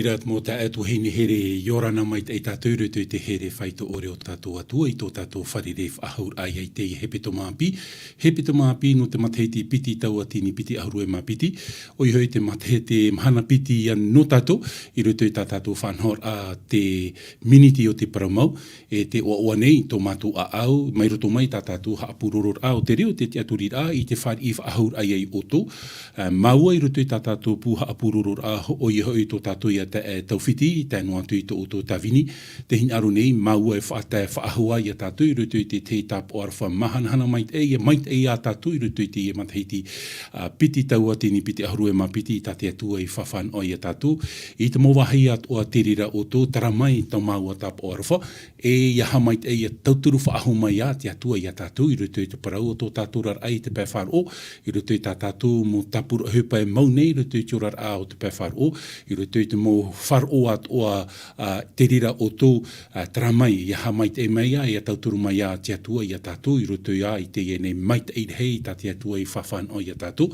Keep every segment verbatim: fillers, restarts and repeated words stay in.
Ia, mau taeaʻe tuahine here, ʻia ora na maitaʻi tātou i roto i te here faito ʻore o tātou Atua i tō tātou fārerei faʻahou raʻa i teie hepetoma ʻāpī. Hepetoma ʻāpī nō te matahiti piti tauatini piti ʻahuru e mā piti. ʻOia hoʻi te matahiti, mahana piti ia nō tātou, i roto i tā tātou faʻanahoraʻa te miniti o te parau mau. E te ʻoaʻoa nei tō mātou ʻāʻau, mai roto mai tā tātou haʻapurororaʻa o te reo, te tiʻaturiraʻa i te fāriʻi faʻahou raʻa ia i ʻoutou. Ā, māua i roto i tā tātou pū haʻapurororaʻa, ʻoia hoʻi tō tātou ia tae-, e taufiti, tae noa atu i tō ʻoutou tāvini. Te hinaʻaro nei, māua e faʻatae faʻahou ia tātou i roto i te tahi tāpaʻo aroha māhanahana maitaʻi, ia maitaʻi ia tātou i roto i teie matahiti, ā, piti tauatini piti ʻahuru e mā piti, tā te Atua i fafanaʻo ia tātou. I te mau vāhi atoʻa te reira ʻoutou, tara mai tō māua tāpaʻo aroha, e ʻia haʻamaitaʻi, ʻia tauturu faʻahou mai ā te Atua ia tātou i roto i te parau o tō tātou oraraʻa i te pae faʻaroʻo, i roto i tā tātou mau tāpura ʻohipa e mau nei i roto i te oraraʻa o te pae faʻaroʻo, i roto i te mau faʻaroʻo atoʻa, ā, te reira ʻoutou, ā, tara mai, ʻia haʻamaitaʻi mai ā, ʻia tauturu mai ā te Atua ia tātou i roto ia i teie nei maitaʻi rahi tā te Atua i fafanaʻo ia tātou.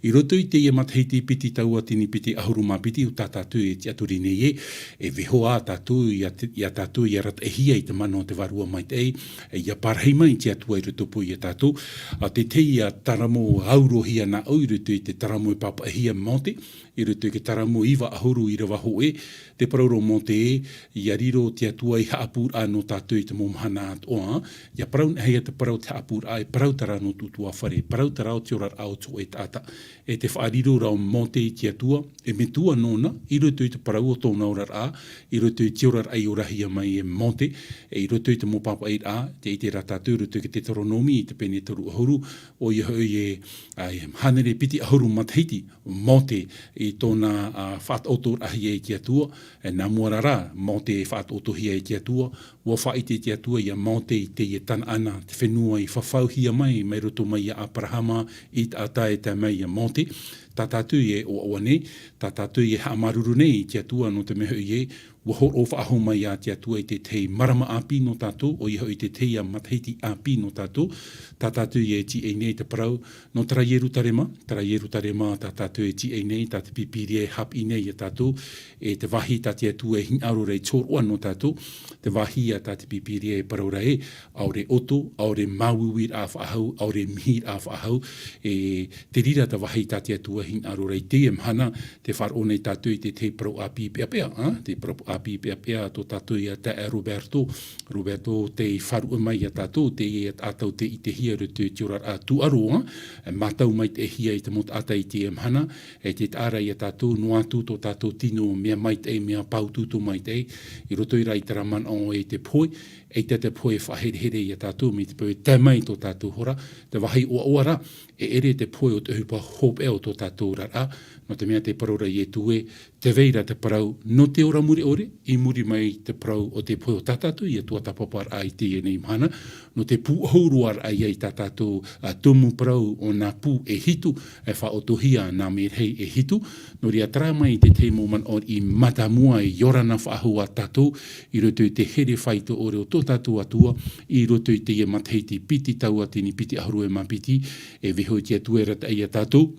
I roto i teie matahiti piti tauatini piti ʻahuru mā piti o tā tātou e tiʻaturi nei ē, e vaiiho ā tātou ia te, ia tātou ʻia arataʻihia i te mana o te Vārua Maitaʻi, e ʻia parahi mai te Atua i roto pū ia tātou. Ā, te tahi ia taramo e aurohia nāʻu i roto i te taramo e pāpaʻihia e Mōte, i roto i te taramo iva ʻahuru ʻīrava hōʻē, te parau ra Mōte ē, ʻia riro te Atua ei haʻapūraʻa nō tātou i te mau mahana atoʻa, ʻia parau nei ā te parau o te haʻapūraʻa, e parau terā nō te ʻutuāfare, parau terā o te oraraʻa o te hōʻē taʻata. E te faʻariro ra ʻo Mōte i te Atua, e metua nōna, i roto i te parau o tōna oraraʻa, i roto i te oraraʻa i orahia mai e Mōte, e i roto i te mau pāpaʻiraʻa, tē ʻite ra tātou i roto i te Teuteronōmi, i te pene toru ʻahuru, ʻoia hoʻi e, ā, e hānere piti ʻahuru matahiti, Mōte i tōna, ā, faʻataʻotohia e te Atua, e nā mua ra rā, Mōte e faʻataʻotohia e te Atua, ʻua faʻaʻite te Atua ia Mōte i teie Tanaana, te fenua i fafauhia mai, mai roto mai ia Aperahama, Isaaka e tae mai ia Mōte. Tā tātou e ʻoaʻoa nei, tā tātou e haʻamāuruuru nei i te Atua nō te mea hoʻi ē, ʻua hōroʻa faʻahou mai ā te Atua i te tahi marama ʻāpī nō tātou, ʻoia hoʻi te tahi ia matahiti ʻāpī nō tātou, tā tātou e tīaʻi nei te parau, nō terā Ierutarema, terā Ierutarema tā tātou e tīaʻi nei, tā te Pīpīria e haʻapiʻi nei ia tātou, e te vāhi tā te Atua e hinaʻaro ra i te hōroʻa nō tātou, te vāhi ia tā te Pīpīria e parau ra ē, ʻaore ʻoto, ʻaore māuiuiraʻa faʻahou, ʻaore mihiraʻa faʻahou, e te reira te vāhi tā te Atua e hinaʻaro ra i teie mahana, tē faʻaroʻo nei tātou i te tahi parau ʻāpī peʻapeʻa, ā, te parau ʻāpī peʻapeʻa tō tātou ia taeaʻe Roberto, Roberto tei faʻaroʻo mai ia tātou, teie ā tātou tē ʻitehia i roto i te oraraʻa tūʻaro, ā, e mātau maitaʻihia i te mau taʻata i teie mahana, e tē taʻa ra ia tātou, noa atu tō tātou tino mea maitaʻi, mea pāutuutu maitaʻi, i roto i rā i terā manaʻo e te pohe, ʻeita te pohe e faʻaherehere ia tātou, mai te peu e tae mai tō tātou hora, te vāhi ʻoaʻoa ra, e ʻere te pohe o te ʻohipa hopeʻa o tō tātou oraraʻa, nō te mea tē parau ra Ietu ē, tē vai ra te parau, nō te ora mure ʻore, i muri mai te parau o te pohe o tā tātou ia tuatāpaparaʻa i teie nei mahana, nō te pūʻohu roa raʻa ia i tā tātou, ā, tumu parau o nā pū e hitu, e faʻaʻotohia nā merahi e hitu, nō reira terā mai te tahi mau manaʻo i mātāmua e ʻia ora na faʻahou ā tātou, i roto i te here faito ʻore o tō tātou Atua, i roto i teie matahiti piti tauatini piti ʻahuru e mā piti, e vaiiho te Atua e arataʻi ia tātou,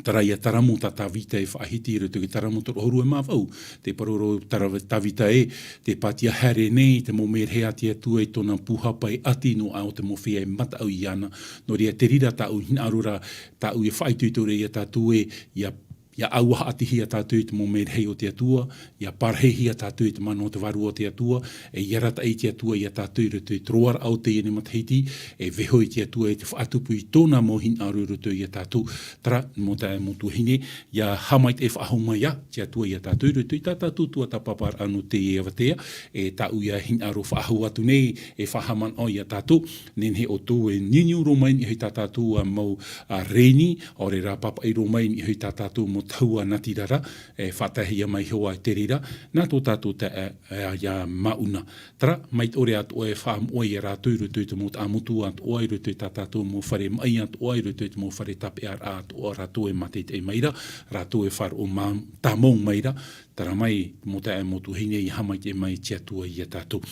terā ia taramo tā Tāvita e faʻahiti i roto i te Taramo toru ʻahuru e mā vaʻu, tē parau ra Tāra-, Tāvita ē, tē pātia haere nei te mau merahi a te Atua i tōna pūhapa e ʻati noa aʻe o te mau feiā e mataʻu iāna. Nō reira, te reira tāʻu hinaʻaro ra, tāʻu e faʻaitoito ra ia tātou ē, ʻia, ʻia ʻauaha ʻatihia tātou i te mau merahi o te Atua, ʻia parahihia tātou i te mana o te Vārua o te Atua, e ʻia arataʻi te Atua ia tātou i roto i te roaraʻa o teie nei matahiti, e vaiiho te Atua e te faʻatupu i tōna mau hinaʻaro i roto ia tātou. Terā, mau taeaʻe, mau tuahine, ʻia haʻamaitaʻi faʻahou mai ā te Atua ia tātou i roto i tā tātou tuatāpaparaʻa nō teie avatea, e tāʻu ia hinaʻaro faʻahou atu nei, e faʻahaʻamanaʻo ia tātou, nehenehe ʻoutou e niuniu roa mai i niʻa i tā tātou ā mau, ā, rēni, ʻaore rā pāpaʻi roa mai i niʻa i tā tātou mau tahua natirara, e faʻataehia mai hoʻi te reira, nā tō tātou taeaʻe, ā, ia Mauna. Terā, mai te ʻore atoʻa e faʻamoʻe ia rātou i roto i te mau taʻamotu atoʻa, i roto i tā tātou mau fare maʻi atoʻa, i roto i te mau fare tāpeʻaraʻa atoʻa, rātou e mātaʻitaʻi mai ra, rātou e faʻaroʻo mā-, tāmau mai ra, Tara mai, mau taeaʻe, mau tuahine, ia haʻamaitaʻi mai te Atua ia tātou.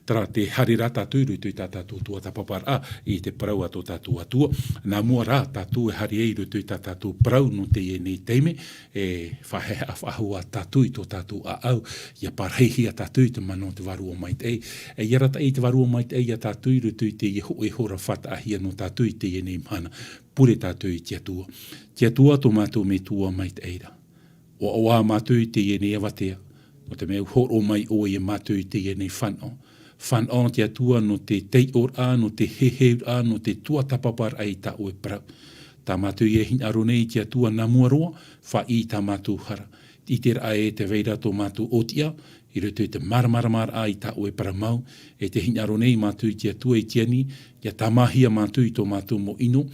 Tara, tē haere ra tātou i roto i tā tātou tuatāpaparaʻa i te parau a tō tātou Atua. Nā mua rā tātou e haere ai i roto i tā tātou parau nō teie nei taime, e faʻahaʻa-, faʻahou ā tātou i tō tātou ʻāʻau, ʻia parahihia tātou i te mana o te Vārua Maitaʻi. E ʻia arataʻi te Vārua Maitaʻi ia tātou i roto i teie hōʻē hora faʻataʻahia nō tātou i teie nei mahana. Pure tātou i te Atua. Te Atua, tō mātou Metua maitaʻi ra. ʻOaʻoa mātou i teie nei avatea, nō te mea ʻua hōroʻa mai ʻoe ia mātou i teie nei fānaʻo. Fānaʻo te Atua nō te taiʻoraʻa, nō te heheuraʻa, nō te tuatāpaparaʻa i tā ʻoe parau. Tā mātou e hinaʻaro nei te Atua nā mua roa, faʻaʻī i tā mātou hara. ʻIte rā ē tē vai ra tō mātou ʻōtiʻa, i roto i te māramaramaraʻa i tā ʻoe parau mau, e tē hinaʻaro nei mātou i te Atua i te ani, ʻia tāmāhia mātou i tō mātou mau ʻino,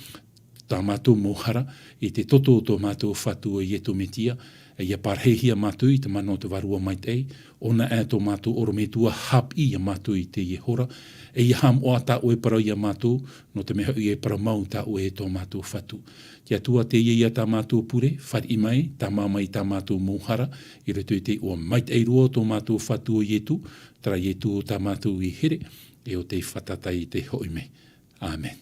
tā mātou mau hara, i te toto o tō mātou Fatu ʻo Ietu Metia, e ʻia parahihia mātou i te mana o te Vārua Maitaʻi, ʻōna ē tō mātou ʻorometua haʻapiʻi ia mātou i teie hora, e ʻia haʻamoʻa tā ʻoe parau ia mātou, nō te mea hoʻi e parau mau tā ʻoe e tō mātou Fatu. Te Atua, teie ia tā mātou pure, fāriʻi mai, tāmā mai tā mātou mau hara, i roto i te iʻoa maitaʻi roa o tō mātou Fatu ʻo Ietu, terā Ietu tā mātou i here, e ʻo tei fātata i te hoʻi mai. ʻĀmene.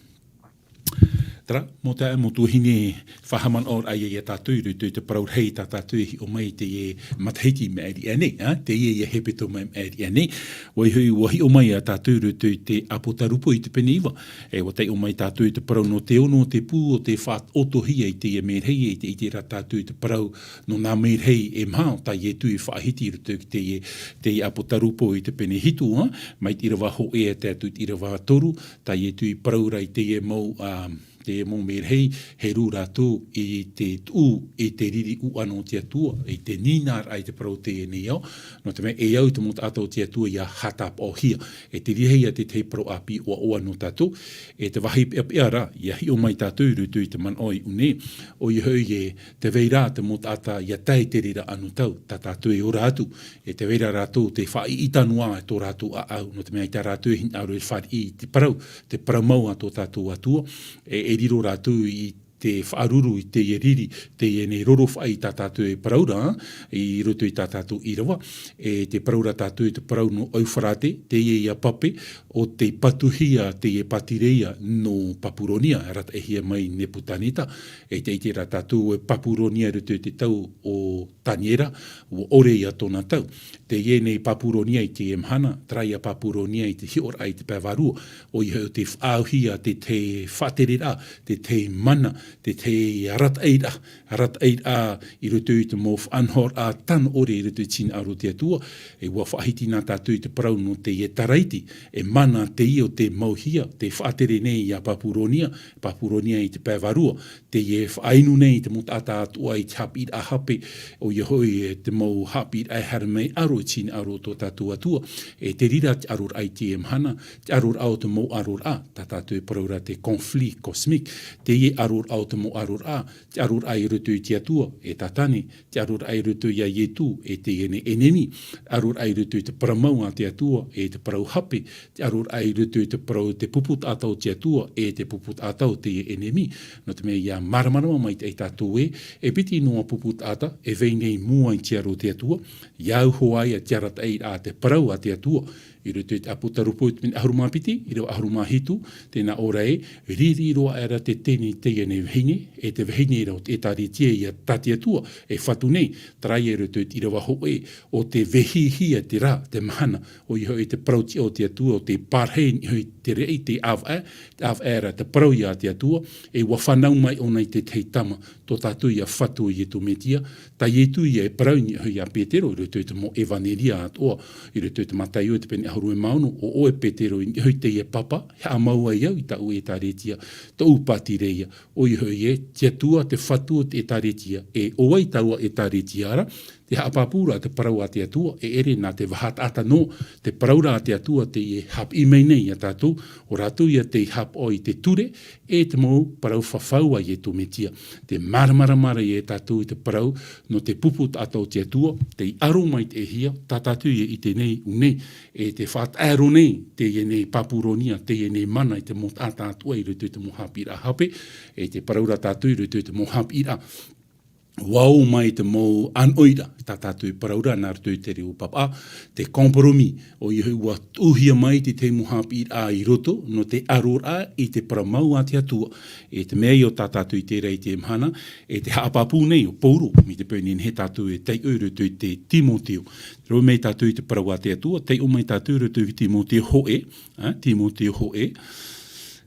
Terā, mau taeaʻe, mau tuahine, faʻahaʻamanaʻoraʻa ia tātou i roto i te parau rahi tā tātou e hiʻo mai i teie matahiti i maʻiri aʻe nei, ā, teie ia hepetoma i maʻiri aʻe nei. ʻOia hoʻi, ʻua hiʻo mai ā tātou i roto i te ʻApotarupo i te pene iva. E ʻua taiʻo mai tātou i te parau nō te ono o te pū o te faʻaʻotohia i teie merahi, e tē ʻite ra tātou i te parau nō nā merahi e maha tā Ietu i faʻahiti i roto i teie, teie ʻApotarupo i te pene hitu, ā, mai te ʻīrava hōʻē e tae atu i te ʻīrava toru, tā Ietu i parau ra i teie mau, ā, teie mau merahi, hē rū rātou i te tuʻu, i te riri ʻuʻana o te Atua, i te nīnaʻaraʻa i te parau o teie nei ao, nō te mea e au te mau taʻata o te Atua ʻia haʻatāpaʻohia, e te reira ia te tahi parau ʻāpī ʻoaʻoa nō tātou, e te vāhi peʻapeʻa ra, ʻia hiʻo mai tātou i roto i te manaʻo i ʻō nei, ʻoia hoʻi ē, tē vai ra te mau taʻata ʻia tae i te reira anotau, tā tātou e ora atu, e tē vai ra rātou tē faʻaʻitehia noa i tō rātou ʻāʻau, nō te mea ʻaita rātou e hinaʻaro e fāriʻi i te parau, te parau mau a tō tātou Atua, e, e riro rātou i te faʻaruru i teie riri, teie nei rorofaʻi tā tātou e parau ra, i roto i tā tātou ʻīrava, e tē parau ra tātou i te parau nō Eufirate, teie ia pape, ʻo tei patuhia teie pātireia nō Papuronia, arataʻihia mai Nepukaneta, e tē ʻite ra tātou e Papuronia i roto i te tau o Taniera, ʻua ʻore ia tōna tau. Teie nei Papuronia i teie mahana, terā ia Papuronia i te hiʻoraʻa i te pae vārua, ʻoia hoʻi tē faʻaauhia te tahi faʻatereraʻa, te tahi mana, te tahi arataʻiraʻa, arataʻiraʻa i roto i te mau faʻanahoraʻa tano ʻore i roto i te hinaʻaro o te Atua, e ʻua faʻahiti na tātou i te parau nō teie Taraiti, e mana teie ʻo tē mauhia, tē faʻatere nei ia Papuronia, Papuronia i te pae vārua, teie e faʻainu nei te mau taʻata atoʻa i te haʻapiʻiraʻa hape, ʻoia hoʻi e te mau haʻapiʻiraʻa e haere mai ʻaro i te hinaʻaro o tō tātou Atua, e te reira te ʻaroraʻa i teie mahana, te ʻaroraʻa o te mau ʻaroraʻa, tā tātou e parau ra te conflit cosmique, teie ʻaroraʻa o te mau ʻaroraʻa, te ʻaroraʻa i roto i te Atua, e Tātane, te ʻaroraʻa i roto ia Ietu, e teie nei ʻenemi, ʻaroraʻa i roto i te parau mau a te Atua, e te parau hape, te ʻaroraʻa i roto i te parau, te pupu taʻata o te Atua, e te pupu taʻata o teie ʻenemi. Nō te mea ʻia māramarama maitaʻi tātou ē, e piti noa pupu taʻata, e vai nei i mua i te aro o te Atua, ʻia au hoʻi ia te arataʻiraʻa, te parau a te Atua, i roto i te ʻApotarupo i te pene ʻahuru mā piti, ʻīrava ʻahuru mā hitu, tē nā ʻō ra ē, riri roa aʻera te tini i teie nei vahine, e te vahine ra ʻo te ʻĒtārētia ia tā te Atua, e Fatu nei, terā ia i roto i te ʻīrava hōʻē, ʻo tē vehihia te rā, te mahana, ʻoia hoʻi te parau tiʻa o te Atua, ʻo tē pārahi i niʻa i te raʻi, te ʻāvaʻe, te ʻāvaʻe ra te parau ia te Atua, e ʻua fānau mai ʻōna i te tahi tama, tō tātou ia Fatu ʻo Ietu Metia, tā Ietu ia e parau i niʻa ia Petero, i roto i te mau ʻevaneria atoʻa, i roto i te Mataio i te pene ʻahuru e mā ono, ʻo ʻoe Petero, i niʻa i teie papa, e haʻamau ai au i tāʻu ʻĒtārētia, tōʻu pātireia, ʻoia hoʻi ē, te Atua, te Fatu o te ʻĒtārētia, e ʻo vai taua ʻĒtārētia ra, tē haʻapāpū ra te parau a te Atua, e ʻere nā te vaha taʻata noa, te parau ra a te Atua tei haʻapiʻi mai nei ia tātou, ʻo rātou ia tei haʻapaʻo i te ture, e te mau parau fafau a Ietu Metia. Tē māramarama ra ia tātou i te parau, nō te pupu taʻata o te Atua, tei aro maitaʻihia, tā tātou ia ʻite nei, ʻō nei, e tē faʻataʻa roa nei, teie nei Papuronia, teie nei mana i te mau taʻata atoʻa i roto i te mau haʻapiʻiraʻa hape, e tē parau ra tātou i roto i te mau haʻapiʻiraʻa ua ō mai te mau ʻānoʻiraʻa, tā tātou e parau ra nā roto i te reo papaʻā, te compromis, ʻoia hoʻi ua tuʻuhia mai te tahi mau haʻapiʻiraʻa i roto, nō te ʻaroraʻa i te parau mau a te Atua, e te mea ïa ʻo tā tātou i terā i teie mahana, e te haʻapāpū nei ʻo Paulo, mai te peu e nehenehe tātou e taiʻo i roto i te Timoteo. Rave mai tātou i te parau a te Atua, taiʻo mai tātou i roto i Timoteo hōʻē, ā, Timoteo hōʻē,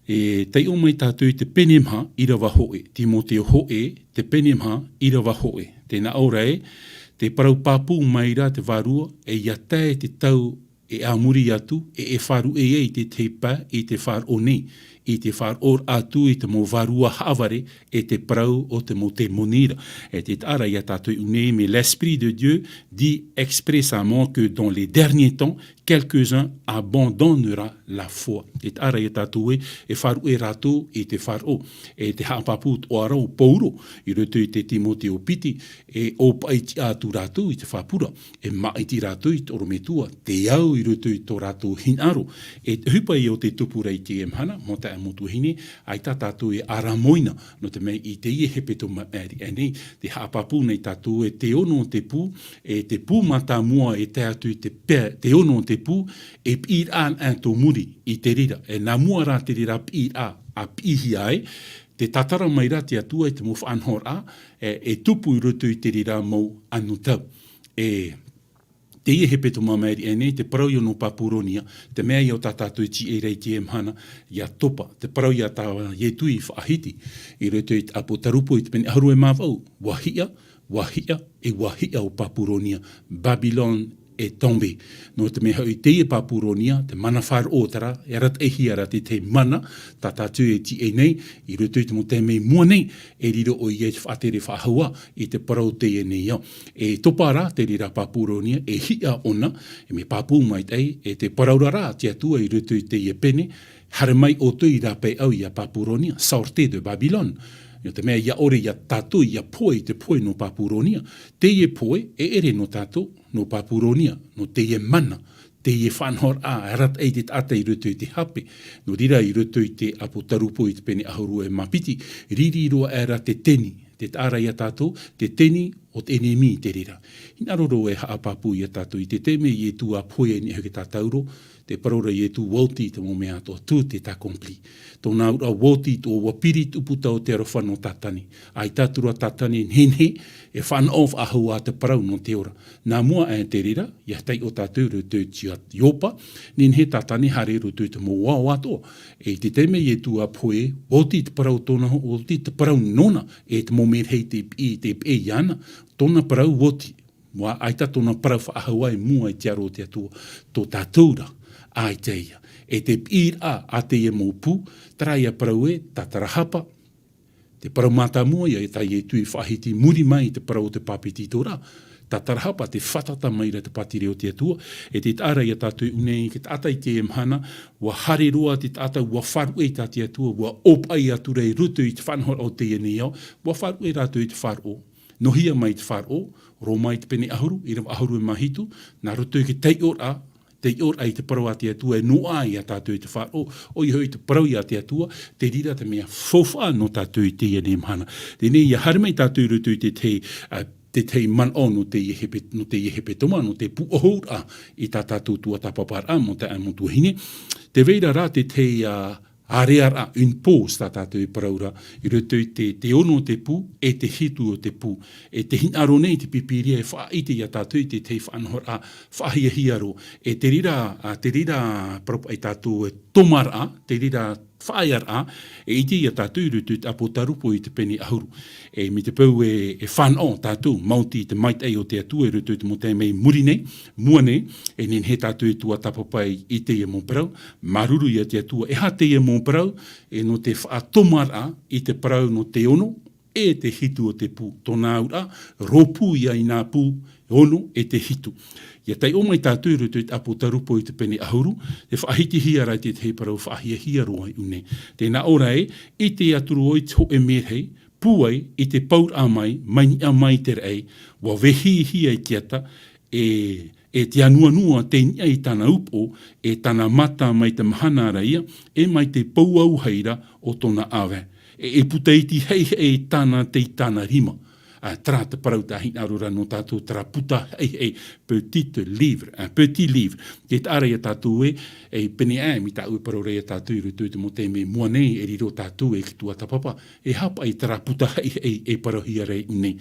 e taiʻo mai tātou i te pene maha ʻīrava hōʻē, Timoteo hōʻē, te pene maha ʻīrava hōʻē. Tē nā ʻō ra ē, tē parau pāpū mai ra te Vārua, e ʻia tae te tau e a muri atu, e e faʻaruʻe ai te tahi pae i te faʻaroʻo nei, i te faʻaroʻo atu i te mau vārua haʻavare, e te parau o te mau tēmoni ra. E tē taʻa ra ia tātou i ʻō nei, mais l'Esprit de Dieu dit expressément que dans les derniers temps, quelques-uns abandonnera la foi. Tē taʻa ra ia tātou ē, e faʻaruʻe rātou i te faʻaroʻo. E te haʻapāpū atoʻa ra ʻo Paulo, i roto i te Timoteo piti, e ʻōpaʻi atu rātou i te faʻapura, e māʻiti rātou i te ʻorometua, te au i roto i tō rātou hinaʻaro, e te ʻohipa ïa o te tupu ra i teie mahana, mau taeaʻe, mau tuahine, ʻaita tātou e ʻāramoina, nō te mea i teie hepetoma maʻiri aʻe nei, tē haʻapāpū nei tātou ē te ono o te pū, e te pū mātāmua e tae atu i te pae, te ono o te pū, e piʻiraʻa anaʻe tō muri i te reira, e nā mua rā te reira piʻiraʻa, a piʻihia ai, tē tātara mai ra te Atua i te mau faʻanahoraʻa, e, e tupu i roto i te reira mau anotau. E, teie hepetoma maʻiri aʻe nei, te parau ïa nō Papuronia, te mea ïa ʻo tā tātou e tīaʻi ra i teie mahana, ʻia topa, te parau ïa tā Ietu i faʻahiti, i roto i te ʻApotarupo i te pene ʻahuru e mā vaʻu, ua hiʻa, ua hiʻa, e ua hiʻa ʻo Papuronia, Babylone est tombée. Nō te mea hoʻi teie Papuronia, te mana faʻaroʻo terā, e arataʻihia ra te tahi mana, tā tātou e tīaʻi nei, i roto i te mau taime i mua nei, e riro ʻoia i te faʻatere faʻahou ā, i te parau teie nei ao. E topa ra te reira Papuronia, e hiʻa ʻōna, e mea pāpū maitaʻi, e tē parau ra rā te Atua i roto i teie pene, haere mai ʻoutou i rāpae au ia Papuronia, sortez de Babylone. Nō te mea ʻia ʻore ia tātou ʻia pohe i te pohe nō Papuronia. Teie pohe, e ʻere nō tātou, nō Papuronia, nō teie mana, teie faʻanahoraʻa, e arataʻi te taʻata i roto i te hape. Nō reira i roto i te ʻApotarupo i te pene ʻahuru e mā piti, riri roa aʻe ra te teni, tē taʻa ra ia tātou, te teni o te ʻenemi te reira. Hinaʻaro roa e haʻapāpū ia tātou i te taime Ietu a pohe ai nei hoʻi tātauro, tē parau ra Ietu ua oti te mau mea atoʻa, tout est accompli. Tōna auraʻa ua oti, ʻua piri te ʻūputa o te aroha nō Tātane. ʻAita atu ra Tātane e nehenehe, e fānaʻo faʻahou ā te parau nō te ora. Nā mua aʻe te reira, ʻia taiʻo tātou i roto i te Iopa, nehenehe Tātane haere i roto i te mau ao atoʻa. E i te taime Ietu a pohe, ua oti te parau tōna, ua oti te parau nōna, e te mau merahi tei piʻi, tei piʻi iāna, tōna parau ua oti. ʻUa ʻaita tōna parau faʻahou i mua i te aro o te Atua, tō tātou ra, ʻaita ïa. E te piʻiraʻa a teie mau pū, terā ïa parau ē, tā Tarahapa, te parau mātāmua ïa tā Ietu i faʻahiti i muri mai i te parau o te pāpetitoraʻa, tā Tarahapa tē fātata mai ra te pātireia o te Atua, e tē taʻa ra ia tātou i ʻō nei, te taʻata i teie mahana, ʻua haere roa te taʻata, ʻua faʻaruʻe i tā te Atua, ʻua ʻōpaʻi atu ra i roto i te faʻanahoraʻa o teie nei ao, ʻua faʻaruʻe rātou i te faʻaroʻo. Nō hea mai te faʻaroʻo, Roma i te pene ʻahuru, ʻīrava ʻahuru e mā hitu, nā roto i te taiʻoraʻa, taiʻoraʻa i te parau a te Atua e noaʻa ia tātou i te faʻaroʻo, ʻoia hoʻi te parau a te Atua, te reira te mea faufaʻa nō tātou i teie nei mahana. Teie nei, ʻia haere mai tātou i roto i te tahi, ā, te tahi manaʻo nō teie hepe-, nō teie hepetoma, nō te pūʻohuraʻa i tā tātou tuatāpaparaʻa, mau taeaʻe, mau tuahine. Tē vai ra rā te tahi, ā, ārearaʻa, une pause, tā tātou e parau ra, i roto i te, te ono o te pū, e te hitu o te pū. E tē hinaʻaro nei te Pīpīria e faʻaʻite ia tātou i te tahi faʻanahoraʻa faʻahiahia roa. E te reira, ā, te reira parau paʻi tātou e tomaraʻa, te reira faʻaearaʻa, e ʻite ia tātou i roto i te ʻApotarupo i te pene ʻahuru. E mai te peu e, e fānaʻo tātou, maoti i te maitaʻi o te Atua i roto i te mau taime i muri nei, mua nei, e nehenehe tātou e tuatāpapa i teie mau parau, māuruuru ia te Atua. E aha teie mau parau, e nō te faʻatomaraʻa i te parau nō te ono, e te hitu o te pū. Tōna auraʻa, rōpū ia i nā pū, ono e te hitu. ʻIa taiʻo mai tātou i roto i te ʻApotarupo i te pene ʻahuru, tē faʻahitihia ra te tahi parau faʻahiahia roa i ʻō nei. Tē nā ʻō ra ē, ʻite atu roa i te hōʻē merahi, pūai i te pauraʻa mai, mai niʻa mai i te raʻi, ʻua vehihia i te ata, e, e te anuanua tei niʻa i tāna upoʻo, e tāna mata mai te mahana ra ïa, e mai te pouauhai ra o tōna ʻāvae. E, e puta iti haʻihaʻi tāna tei tāna rima. Ā, terā te parau tā hinaʻaro ra nō tātou, terā puta heʻeheʻe, petit livre, ā, petit livre. Tē taʻa ra ia tātou ē, e pēnei aʻe, mai tāʻu e parau ra ia tātou i roto i te mōtēmē i mua nei, e riro tātou e te tuatāpapa, e aha paʻi terā puta heʻeheʻe e parauhia ra i ʻō nei.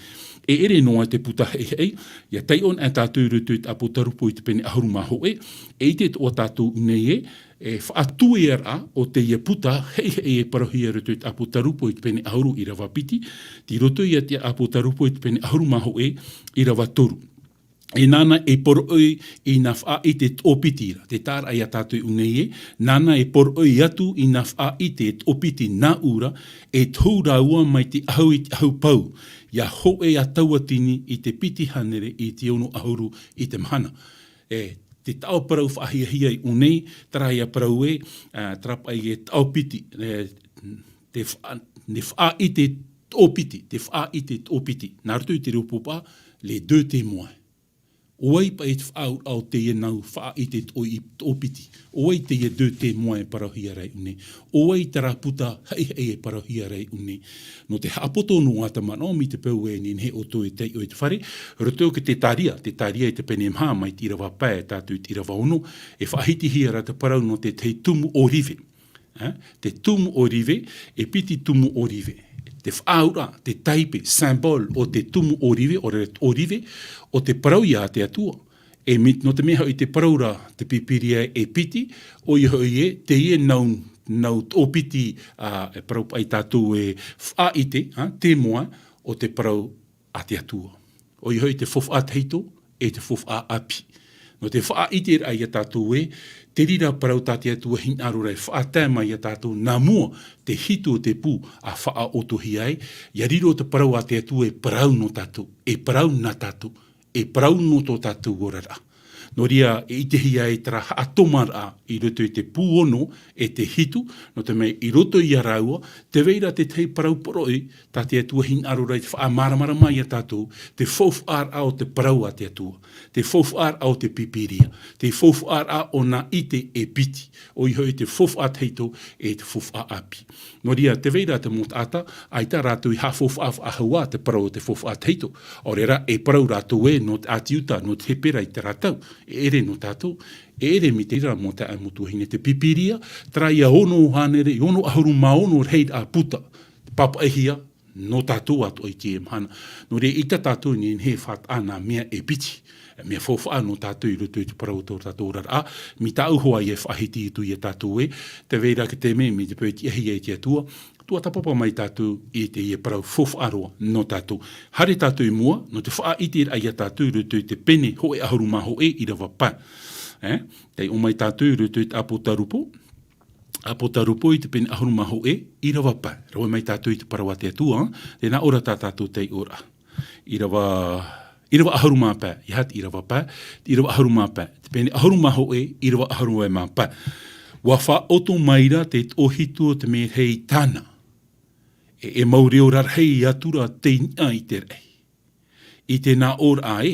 E ʻere noa te puta heʻeheʻe, ʻia taiʻo anaʻe tātou i roto i te ʻApotarupo i te pene ʻahuru mā hōʻē, e ʻite atoʻa tātou i ʻō nei ē, e faʻatueraʻa o teie puta heʻeheʻe e parauhia i roto i te ʻApotarupo i te pene ʻahuru ʻīrava piti, tei roto ia te ʻApotarupo i te pene ʻahuru mā hōʻē ʻīrava toru. E nāna e poroʻi i nā faʻaʻite toʻopiti ra, tē taʻa ra ia tātou i ʻō nei ē, nāna e poroʻi atu i nā faʻaʻite toʻopiti nāʻu ra, e tohu rāua mai te ʻahu i te ʻahu pau, ʻia hōʻē ā tauatini i te piti hānere i te ono ʻahuru i te mahana. E, te taʻo parau faʻahiahia i ʻō nei, terā ia parau ē, ā, terā paʻi e toʻopiti, e, te faʻa-, te faʻaʻite toʻopiti, te faʻaʻite toʻopiti. Nā roto i te reo pōpā, les deux témoins. ʻO vai paʻi te faʻaauraʻa o teie nau faʻaʻite toʻo-, toʻopiti? ʻO vai teie deux témoins e parauhia ra i ʻō nei? ʻO vai terā puta heʻeheʻe e parauhia ra i ʻō nei? Nō te haʻapoto noa atu manaʻo, mai te peu e nehenehe ʻoutou e taiʻo i te fare, roto i te Zekaria, te Zekaria i te pene maha mai te ʻīrava pae tātou i te ʻīrava ono, e faʻahitihia ra te parau nō te, te tumu ʻōrive. Ā, te tumu ʻōrive, e piti tumu ʻōrive. Te faʻaauraʻa, te taipe, symbole o te tumu ʻōrive, ʻo te ʻōrive, o te parau ia a te Atua. E mai, nō te mea hoʻi te parau ra te Pīpīria e piti, ʻoia hoʻi ē, teie nau, nau toʻopiti, ā, e parau paʻi tātou e faʻaʻite, ā, témoin o te parau a te Atua. ʻOia hoʻi te faufaʻa tahito, e te faufaʻa ʻāpī. Nō te faʻaʻiteraʻa ia tātou ē, te reira parau tā te Atua hinaʻaro ra e faʻatae mai ia tātou nā mua te hitu o te pū ʻa faʻaʻotohia ai, ʻia riro te parau a te Atua e parau nō tātou, e parau nā tātou, e parau nō tō tātou oraraʻa. Nō reira, e ʻitehia ai terā haʻatomaraʻa i roto i te pū ono e te hitu, nō te mea i roto ia rāua, tē vai ra te tahi parau poroʻi, tā te Atua hinaʻaro ra i te faʻamāramarama ia tātou, te faufaʻaraʻa o te parau a te Atua, te faufaʻaraʻa o te Pīpīria, te faufaʻaraʻa o nā ʻite e piti, ʻoia hoʻi te faufaʻa tahito e te faufaʻa ʻāpī. Nō reira, tē vai ra te mau taʻata, ʻaita rātou i haʻafaufaʻa faʻahou ā te parau o te faufaʻa tahito. ʻAore rā, e parau rātou ē, nō te ʻĀti Iuta, nō te Hepera i terā tau, e ʻere nō tātou, e ʻere mai te reira mau taeaʻe mau tuahine, te Pīpīria, terā ia ono hānere, e ono ʻahuru mā ono rahiraʻa puta, pāpaʻihia nō tātou atoʻa i teie mahana. Nō reira, ʻaita tātou e nehenehe e faʻataʻa nā mea e piti, mea faufaʻa nō tātou i roto i te parau o tō tātou oraraʻa, mai tāʻu hoʻi e faʻahiti atu ia tātou ē, tē vai ra te taime mai te peu e tiʻahia e te Atua, tuatāpapa mai tātou i teie parau faufaʻa roa nō tātou. Haere tātou i mua, nō te faʻaʻiteraʻa ia tātou i roto i te pene hōʻē ʻahuru mā hōʻē ʻīrava pae. Ē? Taiʻo mai tātou i roto i te ʻĀpotarupo, ʻĀpotarupo i te pene ʻahuru mā hōʻē ʻīrava pae. Rave mai tātou i te parau a te Atua, tē nā ʻō ra tā tātou taiʻoraʻa. ʻĪrava, ʻīrava ʻahuru mā pae, ʻeiaha te ʻīrava pae, te ʻīrava ʻahuru mā pae, te pene ʻahuru mā hōʻē, ʻīrava ʻahuru mā pae. ʻUa faʻaʻoto mai ra te toʻohitu o te mērahi i tāna. E, e mau reo rarahi atu ra tei niʻa i te raʻi. I te nā ʻōraʻa ē,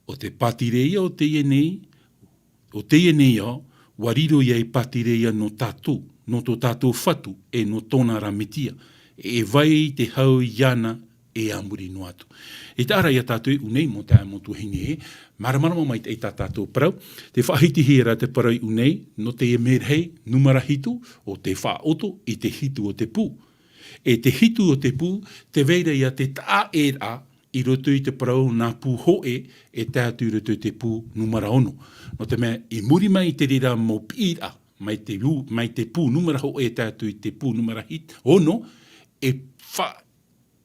ʻo te pātireia o teie nei, ʻo teie nei ao, ʻua riro ia ei pātireia nō tātou, nō tō tātou Fatu, e nō tōna ra Metia, e vai te hau iāna e a muri noa atu. E taʻa ra ia tātou i ʻō nei mau taeaʻe mau tuahine ē, māramarama maitaʻi tā tātou parau, tē faʻahitihia ra te parau i ʻō nei, nō teie mērahi, nūmera hitu, ʻo tē faʻaʻoto i te hitu o te pū. E te hitu o te pū, tē vai ra ia te taʻaʻēraʻa i roto i te parau nā pū hōʻē e tae atu i roto i te pū nūmera ono. Nō te mea, i muri mai i te reira mau piʻiraʻa, mai te pū, mai te pū nūmera hōʻē e tae atu i te pū nūmera hit-, ono, e fa-,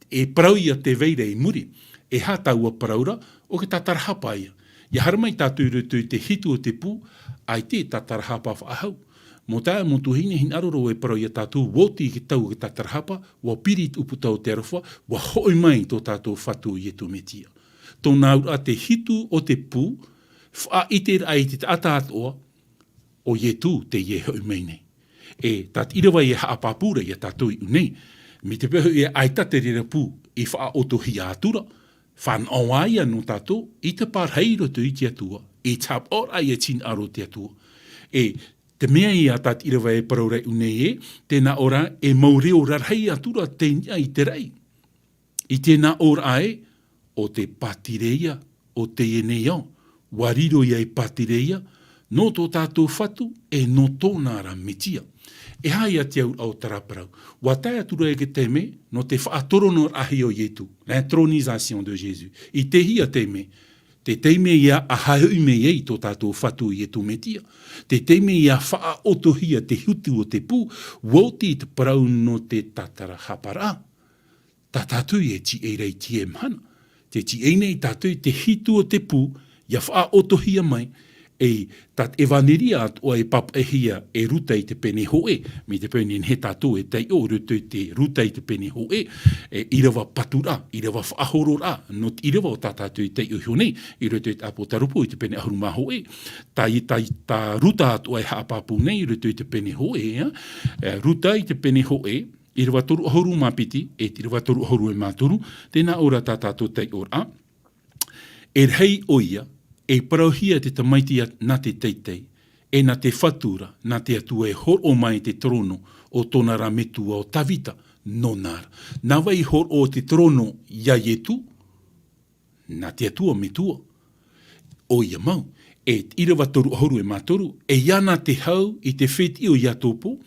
e parau ia tē vai ra i muri. E aha taua parau ra, ʻo te tātarahapa ïa. ʻIa haere mai tātou i roto i te hitu o te pū, ʻaita e tātarahapa faʻahou. Mau taeaʻe mau tuahine, hinaʻaro ra vau e parau ia tātou, ʻua oti te tau o te tātarahapa, ʻua piri te ʻūputa o te aroha, ʻua hoʻi mai tō tātou Fatu ʻo Ietu Metia. Tōna auraʻa te hitu o te pū, faʻaʻiteraʻa i te taʻata atoʻa, ʻo Ietu teie e hoʻi mai nei. E, tā te ʻīrava e haʻapāpū ra ia tātou i ʻō nei. Mai te peu hoʻi ʻaita te reira pū i faʻaʻotohia atu ra, fānaʻo ā ïa nō tātou, i te pārahi i roto i te Atua, i te haʻapaʻoraʻa i te hinaʻaro o te Atua. E, te mea ïa tā te ʻīrava e parau ra i ʻō nei ē, tē nā ʻō ra, e mau reo rarahi atu ra tei niʻa i te raʻi. I te nā ʻōraʻa ē, o te pātireia o teie nei ao, ʻua riro ia ei pātireia nō tō tātou Fatu e nō tōna ra Metia. E aha ia te auraʻa o terā parau? ʻUa tae atu ra i te taime nō te faʻatoronoraʻahia o Ietu, l'intronisation de Jésus. I teie taime, te taime ia ʻa haʻahoʻi mai ai tō tātou Fatu Ietu Metia, te taime ia faʻaʻotohia te hitu o te pū, ʻua oti te parau nō te tātarahaparaʻa. Tā tātou e tīaʻi ra i teie mahana. Tē tīaʻi nei tātou i te hitu o te pū, ia faʻaʻotohia mai, e tā te ʻevanelia atoʻa e pāpaʻihia e Ruta i te pene hōʻē, mai te peu e nehenehe tātou e taiʻo i roto i te Ruta i te pene hōʻē, e ʻīrava paturaʻa, ʻīrava faʻahororaʻa, nō te ʻīrava o tā tātou e taiʻo iho nei, i roto i te Apotarupo i te pene ʻahuru mā hōʻē. Tā, tā, tā Ruta atoʻa e haʻapāpū nei i roto i te pene hōʻē, ā, e, Ruta i te pene hōʻē, ʻīrava toru ʻahuru mā piti, e te ʻīrava toru ʻahuru e mā toru, tē nā ʻō ra tā tātou taiʻoraʻa. E rahi ʻoia, e parauhia te tamaiti a, nā te teitei, e nā te Fatu ra, nā te Atua e hōroʻa mai te terōno o tōna ra metua o Tavita, nōna ra. Nā vai i hōroʻa te terōno ia Ietu? Nā te Atua Metua. ʻOia mau, e te ʻīrava toru ʻahuru e mā toru, e iāna te hau i te fētiʻi o Iatopo,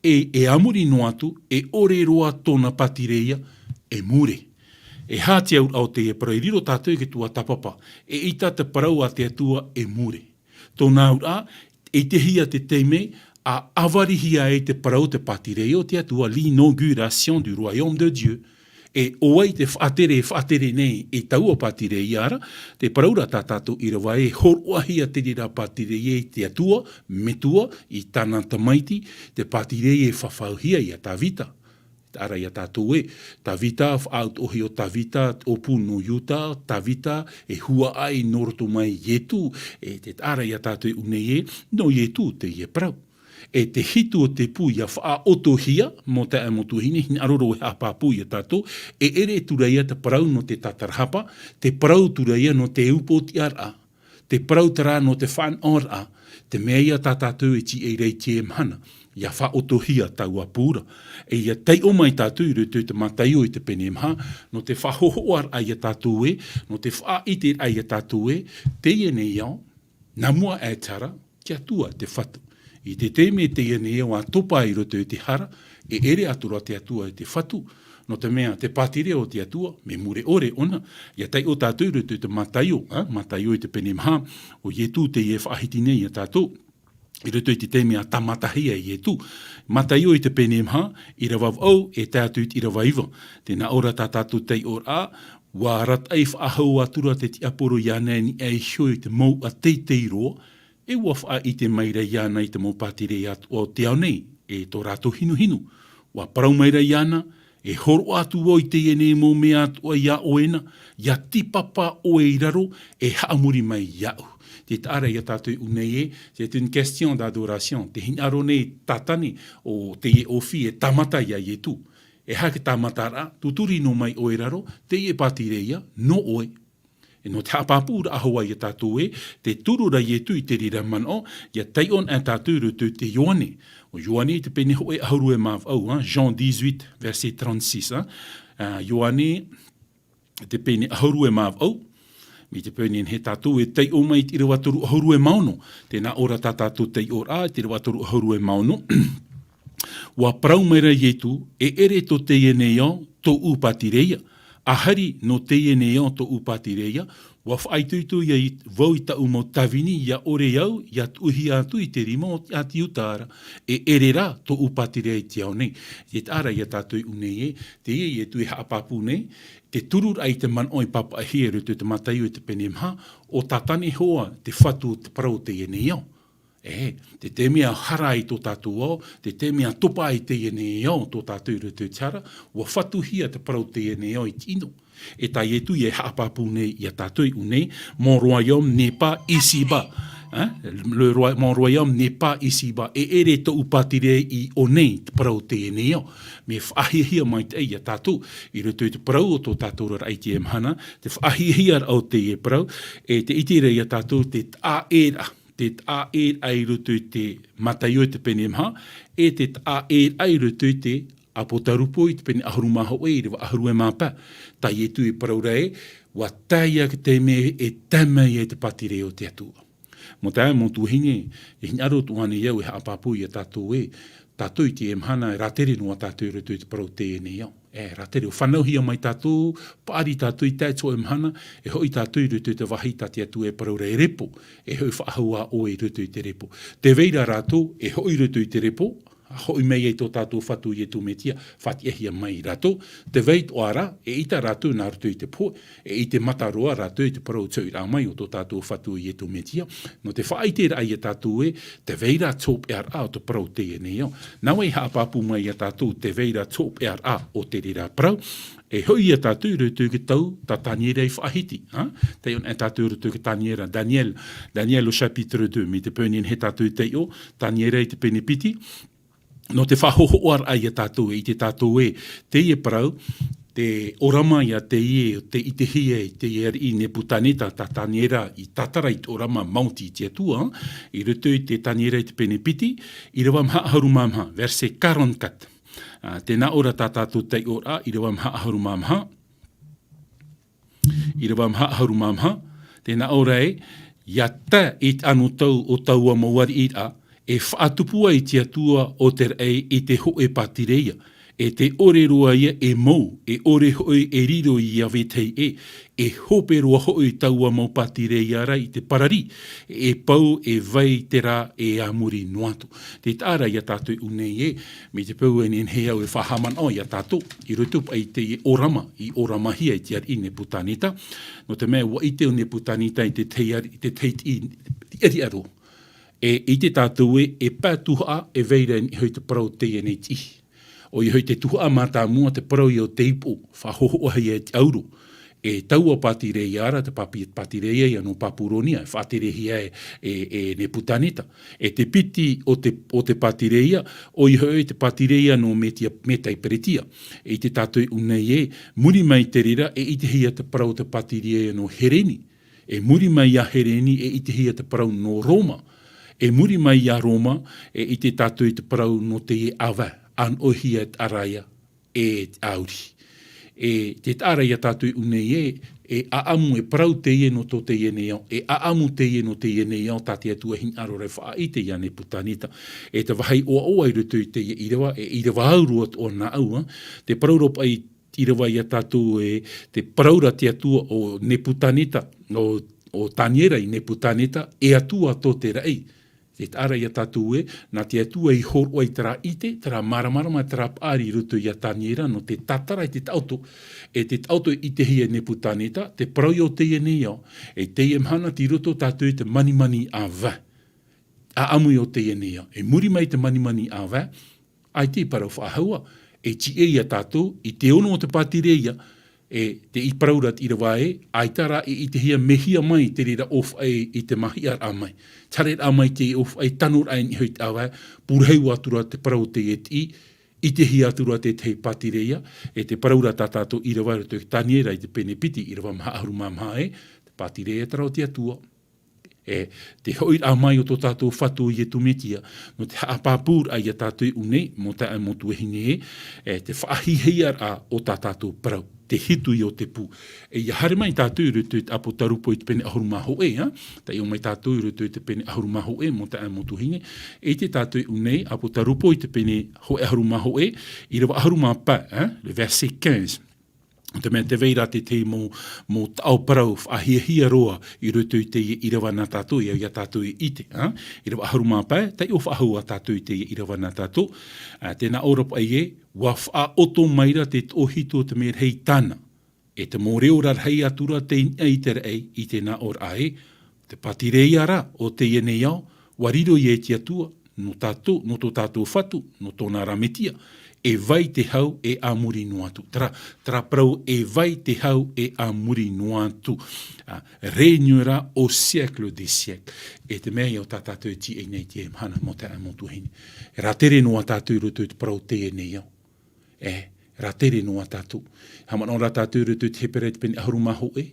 e, e a muri noa atu, e ʻore roa tōna pātireia, e mure. E aha te auraʻa o teie parau? I riro tātou i te tuatāpapa, eʻita te parau a te Atua e mure. Tōna auraʻa, i teie te taime, ʻa ʻavarihia ai te parau o te pātireia o te Atua, l'inauguration du royaume de Dieu. E ʻo vai te faʻatere, faʻatere nei i taua pātireia ra, te parau ra tā tātou ʻīrava e hōroʻahia te reira pātireia i te Atua Metua, i tāna tamaiti, te pātireia e fafauhia ia Tavita. Tē ʻite ra ia tātou ē, Tavita, faʻaʻotoʻohia o Tavita, ʻōpū nō Iuta, Tavita, e huaʻai nō roto mai Ietu, e tē ʻite ra ia tātou i ʻō nei ē, nō Ietu teie parau. E te hitu o te pū ia faʻaʻotohia, mau taeaʻe, mau tuahine, hinaʻaro roa e haʻapāpū ia tātou, e ʻere atu ra ia te parau nō te tātarahapa, te parau atu ra ia nō te upoʻotiʻaraʻa, te parau terā nō te fānaʻoraʻa, te mea ia tā tātou e tīaʻi ra i teie mahana, ia faʻaʻotohia taua pū ra. E ia taiʻo mai tātou i roto i te Mataio i te pene maha, nō te faʻahohoʻaraʻa ia tātou ē, nō te faʻaʻiteraʻa ia tātou ē, teie nei ao, nā mua aʻe te hara, te Atua te Fatu. I te taime teie nei ao ʻa topa i roto i te hara, e ʻere atoʻa te Atua i te Fatu. Nō te mea, te pātireia o te Atua, mea mure ʻore ʻōna, ia taiʻo tātou i roto i te Mataio, ā, Mataio i te pene maha, ʻo Ietu teie e faʻahiti nei ia tātou. I roto i te taime ʻa tāmatahia e Ietu. Mataio i te pene maha, ʻīrava vaʻu, e tae atu i te ʻīrava iva. Tē nā ʻō ra tā tātou taiʻoraʻa, ʻua arataʻi faʻahou atu ra te tiaporo iāna i niʻa iho i te mouʻa teitei roa, e ʻua faʻaʻite mai ra iāna i te mau pātireia atoʻa o te ao nei, e tō rātou hinuhinu. ʻUa parau mai ra iāna, e hōroʻa atu vau i teie nei mau mea atoʻa iā ʻoe na, ia tīpapa ʻoe i raro, e haʻamori mai iāʻu. Tē ʻite ra ia tātou i ʻō nei ē, c'est une question d'adoration. Tē hinaʻaro nei Tātane ʻo teie ʻōfī e tāmata ia Ietu. E aha te tāmataraʻa, tūturi noa mai ʻoe i raro, teie pātireia, nō ʻoe. E nō te haʻapāpūraʻa hoʻi ia tātou ē, tē turu ra Ietu i te reira manaʻo, ia taiʻo na tātou i roto i te Ioane. ʻO Ioane i te pene hōʻē ʻahuru e mā vaʻu, hein, Jean dix-huit, verset trente-six, hein. Ā, Ioane, te pene ʻahuru e mā vaʻu, mai te peu e nehenehe tātou e taiʻo mai i te ʻīrava toru ʻahuru e mā ono, tē nā ʻō ra tā tātou taiʻoraʻa, i te ʻīrava toru ʻahuru e mā ono. ʻUa parau mai ra Ietu, e ʻere tō teie nei ao tōʻu pātireia, ʻa hari nō teie nei ao tōʻu pātireia, ʻua faʻaitoito ia i, vau i tāʻu mau tāvini, ia ʻore au, ia tuʻuhia atu i te rima o te ʻāti Iuta ra, e ʻere rā tōʻu pātireia i te ao nei. Tē ʻite ra ia tātou i ʻō nei ē, teie Ietu e haʻapāpū nei, te tururaʻa i te manaʻo i pāpaʻihia i roto i te Mataio i te pene maha, ʻo Tātane hoʻi te Fatu o te parau o teie nei ao. E, te taime ʻa hara ai tō tātou ao, te taime ʻa topa ai teie nei ao tō tātou i roto i te hara, ʻua fatuhia te parau o teie nei ao i te ʻino. E tā Ietu ia e haʻapāpū nei ia tātou i ʻō nei, mon royaume n'est pas ici-bas. Hein? Le roi-, mon royaume n'est pas ici-bas. E ʻere tōʻu pātireia i ʻō nei, te parau o teie nei ao. Mea faʻahiahia maitaʻi ia tātou, i roto i te parau o tō tātou oraraʻa i teie mahana, te faʻahiahiaraʻa o teie parau, e tē ʻite ra ia tātou te taʻaʻēraʻa, te taʻaʻēraʻa i roto i te Mataio i te pene maha, e te taʻaʻēraʻa i roto i te Apotarupo i te pene ʻahuru mā hōʻē, ʻīrava ʻahuru e mā pae. Tā Ietu e parau ra ē, ʻUa tae ia te taime e tae mai ai te pātireia o te Atua. Mau taeaʻe, mau tuahine, e hinaʻaro atu ānei au e haʻapāpū ia tātou ē, tātou i teie mahana, e rātere noa tātou i roto i te parau teie nei ao. E, rātere, ʻua fānauhia mai tātou, paʻari tātou i tae i te hōʻē mahana, e hoʻi tātou i roto i te vāhi tā te Atua e parau ra e repo, e hoʻi faʻahou ā ʻoe i roto i te repo. Tē vai ra rātou, e hoʻi i roto i te repo, ʻa hoʻi mai ai tō tātou Fatu Iesu Mesia, faʻatiʻahia mai rātou, tē vai atoʻa ra, eʻita rātou nā roto i te pohe, eʻita mata roa rātou i te parau tauiraʻa mai o tō tātou Fatu Iesu Mesia. Nō te faʻaʻiteraʻa ia tātou ē, tē vai ra te hopeʻaraʻa o te parau teie nei ao. Nā vai haʻapāpū mai ia tātou, tē vai ra te hopeʻaraʻa o te reira parau. E hoʻi ia tātou i roto i te tau tā Taniera i faʻahiti, ha? Taiʻo anaʻe tātou i roto i Taniera, Daniel, Daniel au chapitre deux, mai te peu e nehenehe tātou e taiʻo, Taniera i te pene piti, nō te faʻahohoʻaraʻa ia tātou ē, ʻite tātou ē, teie parau, te ʻōrama ia teie, tē ʻitehia e teie ariʻi Nepukaneta, tā Taniera i tātara i te ʻōrama maoti i te Atua, i roto i te Taniera i te pene piti, ʻīrava maha ʻahuru mā maha, verset quarante-quatre. Ā, tē nā ʻō ra tā tātou taiʻoraʻa, ʻīrava maha ʻahuru mā maha, ʻīrava maha ʻahuru mā maha, tē nā ʻō ra ē, ʻia tae i te anotau o taua mau ariʻiraʻa, e faʻatupu ai te Atua o te raʻi i te hōʻē pātireia, e tē ʻore roa ia e mou, e ʻore hoʻi e riro i ia vetahi ʻē, e hope roa hoʻi taua mau pātireia ra i te pararī, e pau e vai terā e a muri noa atu. Tē taʻa ra ia tātou i ʻō nei ē, mai te peu e nehenehe au e faʻahaʻamanaʻo ia tātou, i roto paʻi i te ʻōrama, i ʻōramahia e te ariʻi Nepukaneta, nō te mea ʻua ʻite ʻo Nepukaneta i te tahi ari-, i te tahi tiʻi, tiʻariʻa roa. E ʻite tātou ē, e pae tuhaʻa, e vai ra i niʻa hoʻi te parau teie nei tiʻi. ʻOia hoʻi te tuhaʻa mātāmua, te parau ia o te ipo, faʻahohoʻahia e te ʻauro. E taua pātireia ra, te pāpi-, pātireia ia nō Papuronia, e faʻaterehia e, e, e Nepukaneta. E te piti o te, o te pātireia, ʻoia hoʻi te pātireia nō Metia, Metai Peretia. E ʻite tātou i ʻō nei ē, muri mai te reira, e ʻitehia te parau o te pātireia nō Hereni. E muri mai iā Hereni, e ʻitehia te parau nō Roma. E muri mai iā Roma, e ʻite tātou i te parau nō teie ʻāvae, ʻānoʻohia e te ʻaraia, e te ʻāuri. E tē taʻa ra ia tātou i ʻō nei ē, e ʻāʻamu, e parau teie nō tō teie nei ao, e ʻāʻamu teie nō teie nei ao, tā te Atua e hinaʻaro ra e faʻaʻite iā Nepukaneta. E te vāhi ʻoaʻoa i roto i teie ʻīrava, e ʻīrava au roa atoʻa nā ʻu, ā, te parau ra paʻi ʻīrava ia tātou ē, tē parau ra te Atua ʻo Nepukaneta, ʻo, ʻo Taniera i Nepukaneta, e Atua tō te raʻi. Tē taʻa ra ia tātou ē, nā te Atua i hōroʻa i terā ʻite, terā māramarama, terā paʻari i roto iā Taniera, nō te tātara i te taʻoto, e te taʻoto i ʻitehia e Nepukaneta, te parau ia o teie nei ao, e teie mahana tei roto tātou i te manimani ʻāvae. ʻĀʻamu ia o teie nei ao. E muri mai te manimani ʻāvae, ʻaita i parau faʻahou ā, e tīaʻi ia tātou, i te ono o te pātireia, e te i parau ra te ʻīrava ē, ʻaita rā e ʻitehia mehia mai te reira ʻōfaʻi i te mahiʻaraʻa mai. Te haereraʻa mai te ʻōfaʻi, tanoraʻa i niʻa hoʻi te ʻāvae, pūrahi atu ra te parau o teie tiʻi, ʻitehia atu ra te tahi pātireia, e te parau ra tā tātou ʻīrava i roto i Taniera i te pene piti, ʻīrava maha ʻahuru mā maha ē, te pātireia terā o te Atua. E te hoʻiraʻa mai o tō tātou Fatu ʻo Iesu Mesia, nō te haʻapāpūraʻa ia tātou i ʻō nei, mau taeaʻe, mau tuahine ē, e te faʻahiahiaraʻa o tā tātou parau, te hitu ia o te pū. E ʻia haere mai tātou i roto i te Apotarupo i te pene ʻahuru mā hōʻē, ā? Taiʻo mai tātou i roto i te pene ʻahuru mā hōʻē, mau taeaʻe, mau tuahine, e ʻite tātou i ʻō nei, Apotarupo i te pene hōʻē ʻahuru mā hōʻē, ʻīrava ʻahuru mā pae, ā? Le verset quinze. Te mea tē vai ra te tahi mau, mau taʻo parau faʻahiahia roa i roto i teie ʻīrava nā tātou, ia, ia tātou e ʻite, ā? ʻĪrava ʻahuru mā pae, taiʻo faʻahou ā tātou i teie ʻīrava nā tātou. Ā, tē nā ʻō ra paʻi ē, ʻua faʻaʻoto mai ra te toʻohitu o te merahi tāna. E te mau reo rarahi atu ra tei niʻa i te raʻi, i te nā ʻōraʻa ē, te pātireia ra o teie nei ao, ʻua riro ia e te Atua, nō tātou, nō tō tātou Fatu, nō tōna ra Mesia, e vai te hau e a muri noa atu. Terā, terā parau e vai te hau e a muri noa atu. Ā, régnera au siècle des siècles. E te mea ia tā tātou e tīaʻi nei i teie mahana, mau taeaʻe, mau tuahine. E rātere noa tātou i roto i te parau teie nei ao. E, rātere noa tātou. Haʻamanaʻo rā tātou i roto i te Hepera i te pene ʻahuru mā hōʻē,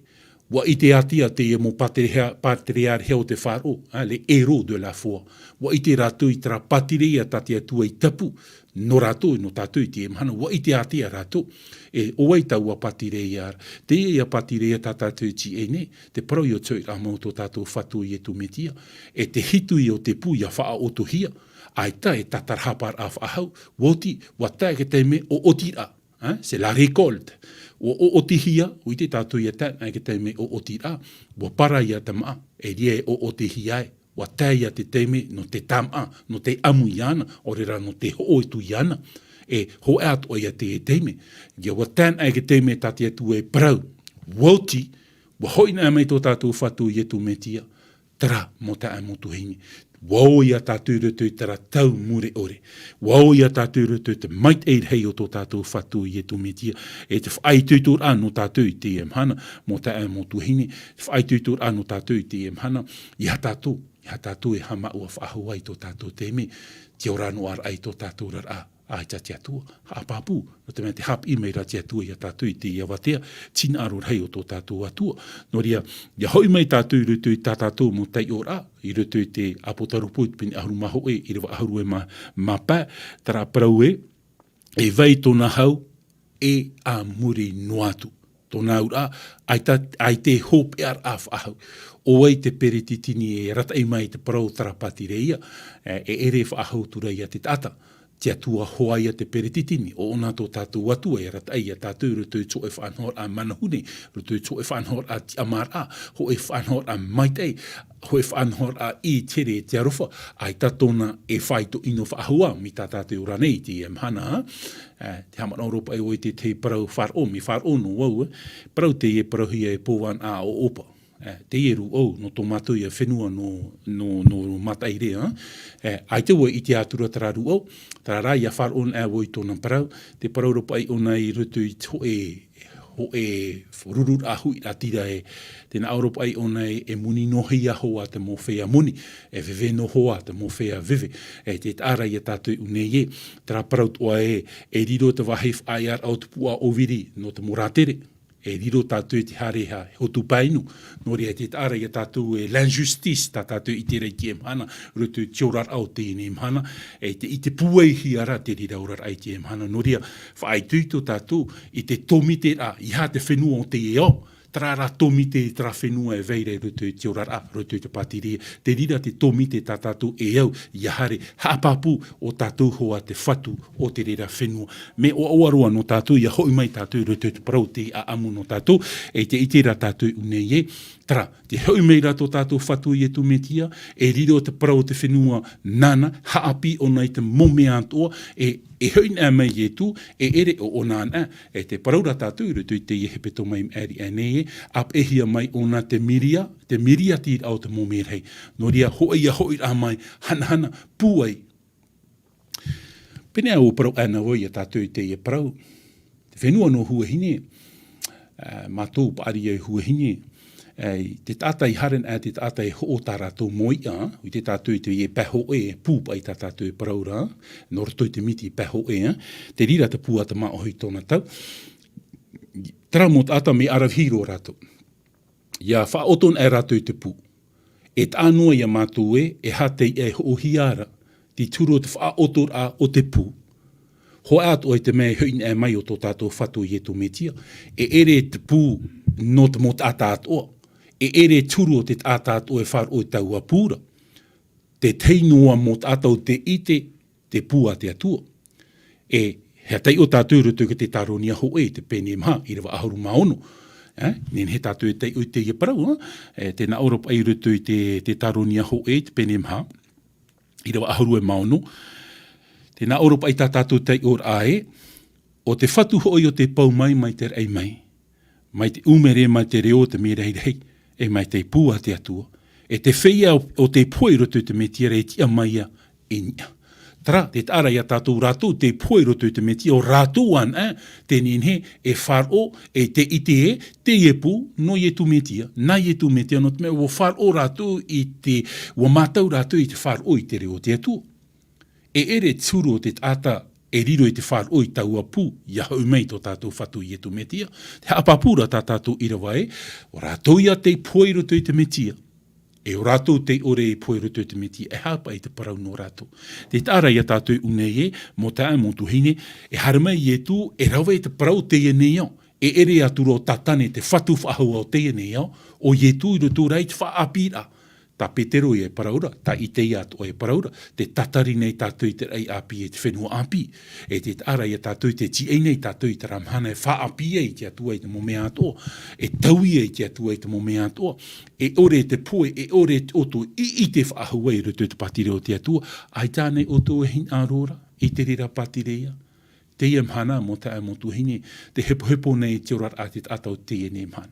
Ua ʻite ātea teie mau pātereia, pātereia o te faʻaroʻo, hein, les héros de la foi. Ua ʻite rātou i terā pātireia tā te Atua i tapu, nō rātou, nō tātou i teie mahana, ua ʻite ātea rātou. E, ʻo vai taua pātireia ra? Teie pātireia tā tātou i tīaʻi nei, te parau i ʻō atu ra mau tō tātou Fatu Iesu Mesia, e te hitu o te pū ʻia faʻaʻotohia, ʻaita e tātarahapa ra faʻahou, ʻua oti, ʻua tae te taime ʻoʻotiraʻa. Hein, c'est la récolte. ʻUa ʻoʻotihia, ʻua ʻite tātou ʻia tae, ʻaita te taime ʻoʻotiraʻa, ʻua para ʻia tamaʻa, e riro e ʻoʻotihia ai, ʻua tae ïa te taime nō te tamaʻa, nō te ʻamu iāna, ʻaore rā nō te hoʻo atu iāna, e hōʻē atoʻa ïa te taime. ʻIa ʻua tae anaʻe te taime tā te Atua e parau, ʻua oti, ʻua hoʻi anaʻe mai tō tātou Fatu Iesu Mesia, terā mau taeaʻe mau tuahine. ʻUa ō ïa tātou i roto i terā tau mure ʻore. ʻUa ō ïa tātou i roto i te maitaʻi rahi o tō tātou Fatu Iesu Mesia. E te faʻaitoitoraʻa nō tātou i teie mahana, mau taeaʻe mau tuahine, te faʻaitoitoraʻa nō tātou i teie mahana, ʻeiaha tātou, ʻeiaha tātou e haʻamāuʻa faʻahou ai tō tātou taime, te ora noa ra i tō tātou oraraʻa. ʻAita te Atua, haʻapāpū, nō te mea tē haʻapiʻi mai ra te Atua ia tātou i teie avatea, te hinaʻaro rahi o tō tātou Atua. Nō reira, ʻia hoʻi mai tātou i roto i tā tātou mau taiʻoraʻa, i roto i te Apotarupo i te pene ʻahuru mā hōʻē, ʻīrava ʻahuru e mā, mā pae, terā parau ē, e vai tōna hau, e a muri noa atu. Tōna auraʻa, ʻaita, ʻaita e hopeʻaraʻa faʻahou. ʻO vai te peretiteni e arataʻi mai te parau o terā pātireia, e, e ʻere faʻahou atu ra ia te taʻata. Te Atua hoʻi ia te peretiteni, ʻo ʻōna tō tātou Atua e arataʻi ia tātou i roto i te hōʻē faʻanahoraʻa manahune, roto i te hōʻē faʻanahoraʻa tiʻamāraʻa, hōʻē faʻanahoraʻa maitaʻi, hōʻē faʻanahoraʻa i te here e te aroha, ʻaita tōna e faʻaitoito faʻahou mai tā tātou e ora nei i teie mahana, e, te haʻamanaʻo ra paʻi ʻoe i te, te parau faʻaroʻo, mea faʻaroʻo nō vau, e, parau teie e parauhia e Pōvana ʻo ʻOpa. E, teie rūʻau, nō tō mātou ia fenua nō, nō, nō Mataʻiere, e, ʻaita vau e ʻite atu ra terā rūʻau, terā rā ʻia faʻaroʻo anaʻe vau i tōna parau, tē parau ra paʻi ʻōna i roto i te hōʻē, hōʻē rururaʻa huiraʻatira ē, tē nā ʻō ra paʻi ʻōna e, e moni noa hia hoʻi te mau feiā moni, e veve noa hoʻi te mau feiā veve, e tē taʻa ra ia tātou i ʻō nei ē, terā parau atoʻa ē, e riro te vāhi faʻaearaʻa o te puaʻa ʻōviri nō te mau rātere, e riro tātou i te haere hotu pae inu. Nō reira, tē taʻa ra ia tātou e l'injustice tā tātou e ʻite ra i teie mahana, roto i te oraraʻa o teie nei mahana, e te, i te pūaihia ra te reira oraraʻa i teie mahana. Nō reira, faʻaitoito tātou i te tōmiteraʻa, ʻeiaha te fenua o teie ao, terā rā tōmite, terā fenua e vai ra i roto i te oraraʻa, roto i te pātireia, te reira te tōmite tā tātou e au, ʻia haere, haʻapāpū ʻo tātou hoʻi te Fatu o te reira fenua. Mea ʻoaʻoa roa nō tātou, ʻia hoʻi mai tātou i roto i te parau o te ʻāʻamu nō tātou, e tē ʻite ra tātou i ʻō nei ē, terā, tē hoʻi mai ra tō tātou Fatu Iesu Mesia, e riro te parau o te fenua nāna, haʻapiʻi ʻōna i te mau mea atoʻa, e, e hoʻi anaʻe mai Iesu, e ʻere ʻo ʻōna anaʻe, e tē parau ra tātou i roto i teie hepetoma i maʻiri aʻe nei ē, ʻāpeʻehia mai ʻōna te miria, te miriatiraʻa o te mau merahi. Nō reira, hōʻē ïa hoʻiraʻa mai, hanahana, pūai. Pēneiaʻe ʻua parau anaʻe vau ia tātou i teie parau. Te fenua nō Huahine, ā, mātou paʻari ia i Huahine, ā, i te taʻata i haere anaʻe, te taʻata e hoʻo tā rātou mau iʻa, ʻua ʻite tātou i teie pae hōʻē, e pū paʻi tā tātou e parau ra, nō roto i te miti pae hōʻē, ā, te reira te pū a Tamaʻohi i tōna tau. Terā mau taʻata mea ʻaravihi roa rātou. ʻIa faʻaʻoto anaʻe rātou i te pū. E taʻa noa ia mātou ē, e aha te iʻa e hoʻohia ra, te huru o te faʻaʻotoraʻa o te pū. Hōʻē atoʻa i te mea e hoʻi anaʻe mai ʻo tō tātou Fatu Iesu Mesia, e ʻere te pū nō te mau taʻata atoʻa, e ʻere te huru o te taʻata atoʻa e faʻaroʻo i taua pū ra. Te tahi noa mau taʻata ʻo tē ʻite, te pū a te Atua. E, hea taiʻo tātou i roto i te Teuteronomio hōʻē, te pene maha, ʻīrava ʻahuru mā ono. E, nehenehe tātou e taiʻo i teie parau, e, tē nā ʻō ra paʻi i roto i te, te Teuteronomio hōʻē, te pene maha, ʻīrava ʻahuru e mā ono. Tē nā ʻō ra paʻi tā tātou taiʻoraʻa ē, ʻo te Fatu hoʻi ʻo tē pau mai, mai te raʻi mai. Mai te ʻumere, mai te reo, te mea rahirahi, e mai te pū a te Atua. E te feiā ʻo, ʻo tē pohe i roto i te Mesia ra e tiʻa mai ia i niʻa. Terā, tē taʻa ra ia tātou rātou tē pohe i roto i te Mesia, ʻo rātou anaʻe, tē nehenehe e faʻaroʻo, e tē ʻite ē, teie pū, nō Iesu Mesia, nā Iesu Mesia, nō te mea ʻua faʻaroʻo rātou i te, ʻua mātau rātou i te faʻaroʻo i te reo o te Atua. E ʻere te huru o te taʻata E riro i te faʻaroʻo i taua pū, ʻia hoʻi mai tō tātou Fatu Iesu Mesia, te haʻapāpū ra tā tātou ʻīrava ē, ʻo rātou ia tei pohe i roto i te Mesia. E ʻo rātou tei ʻore i pohe i roto i te Mesia, e haʻapaʻo i te parau nō rātou. Tē taʻa ra ia tātou i ʻū nei ē, mau taeaʻe, mau tuahine, e haere mai Iesu, e rave i te parau o teie nei ao. E ʻere atu ra ʻo Satane te fatu faʻahou o teie nei ao, ʻo Iesu i roto rā i te faʻaʻāpīraʻa. Tā Petero ia e parau ra, tā Isaia atoʻa e parau ra, tē tatari nei tātou i te raʻi ʻāpī e te fenua ʻāpī. E tē taʻa ra ia tātou i te tīaʻi nei tātou i terā mahana e faʻaʻāpī ai te Atua i te mau mea atoʻa, e taui ai te Atua i te mau mea atoʻa, e ʻore te pohe, e ʻore te ʻoto, i, i te faʻahou ai i roto i te pātireia o te Atua, ʻaita ānei ʻoutou e hinaʻaro ra, i te reira pātireia. Teie mahana, mau taeaʻe, mau tuahine, tē hepohepo nei te oraraʻa a te taʻata o teie nei mahana.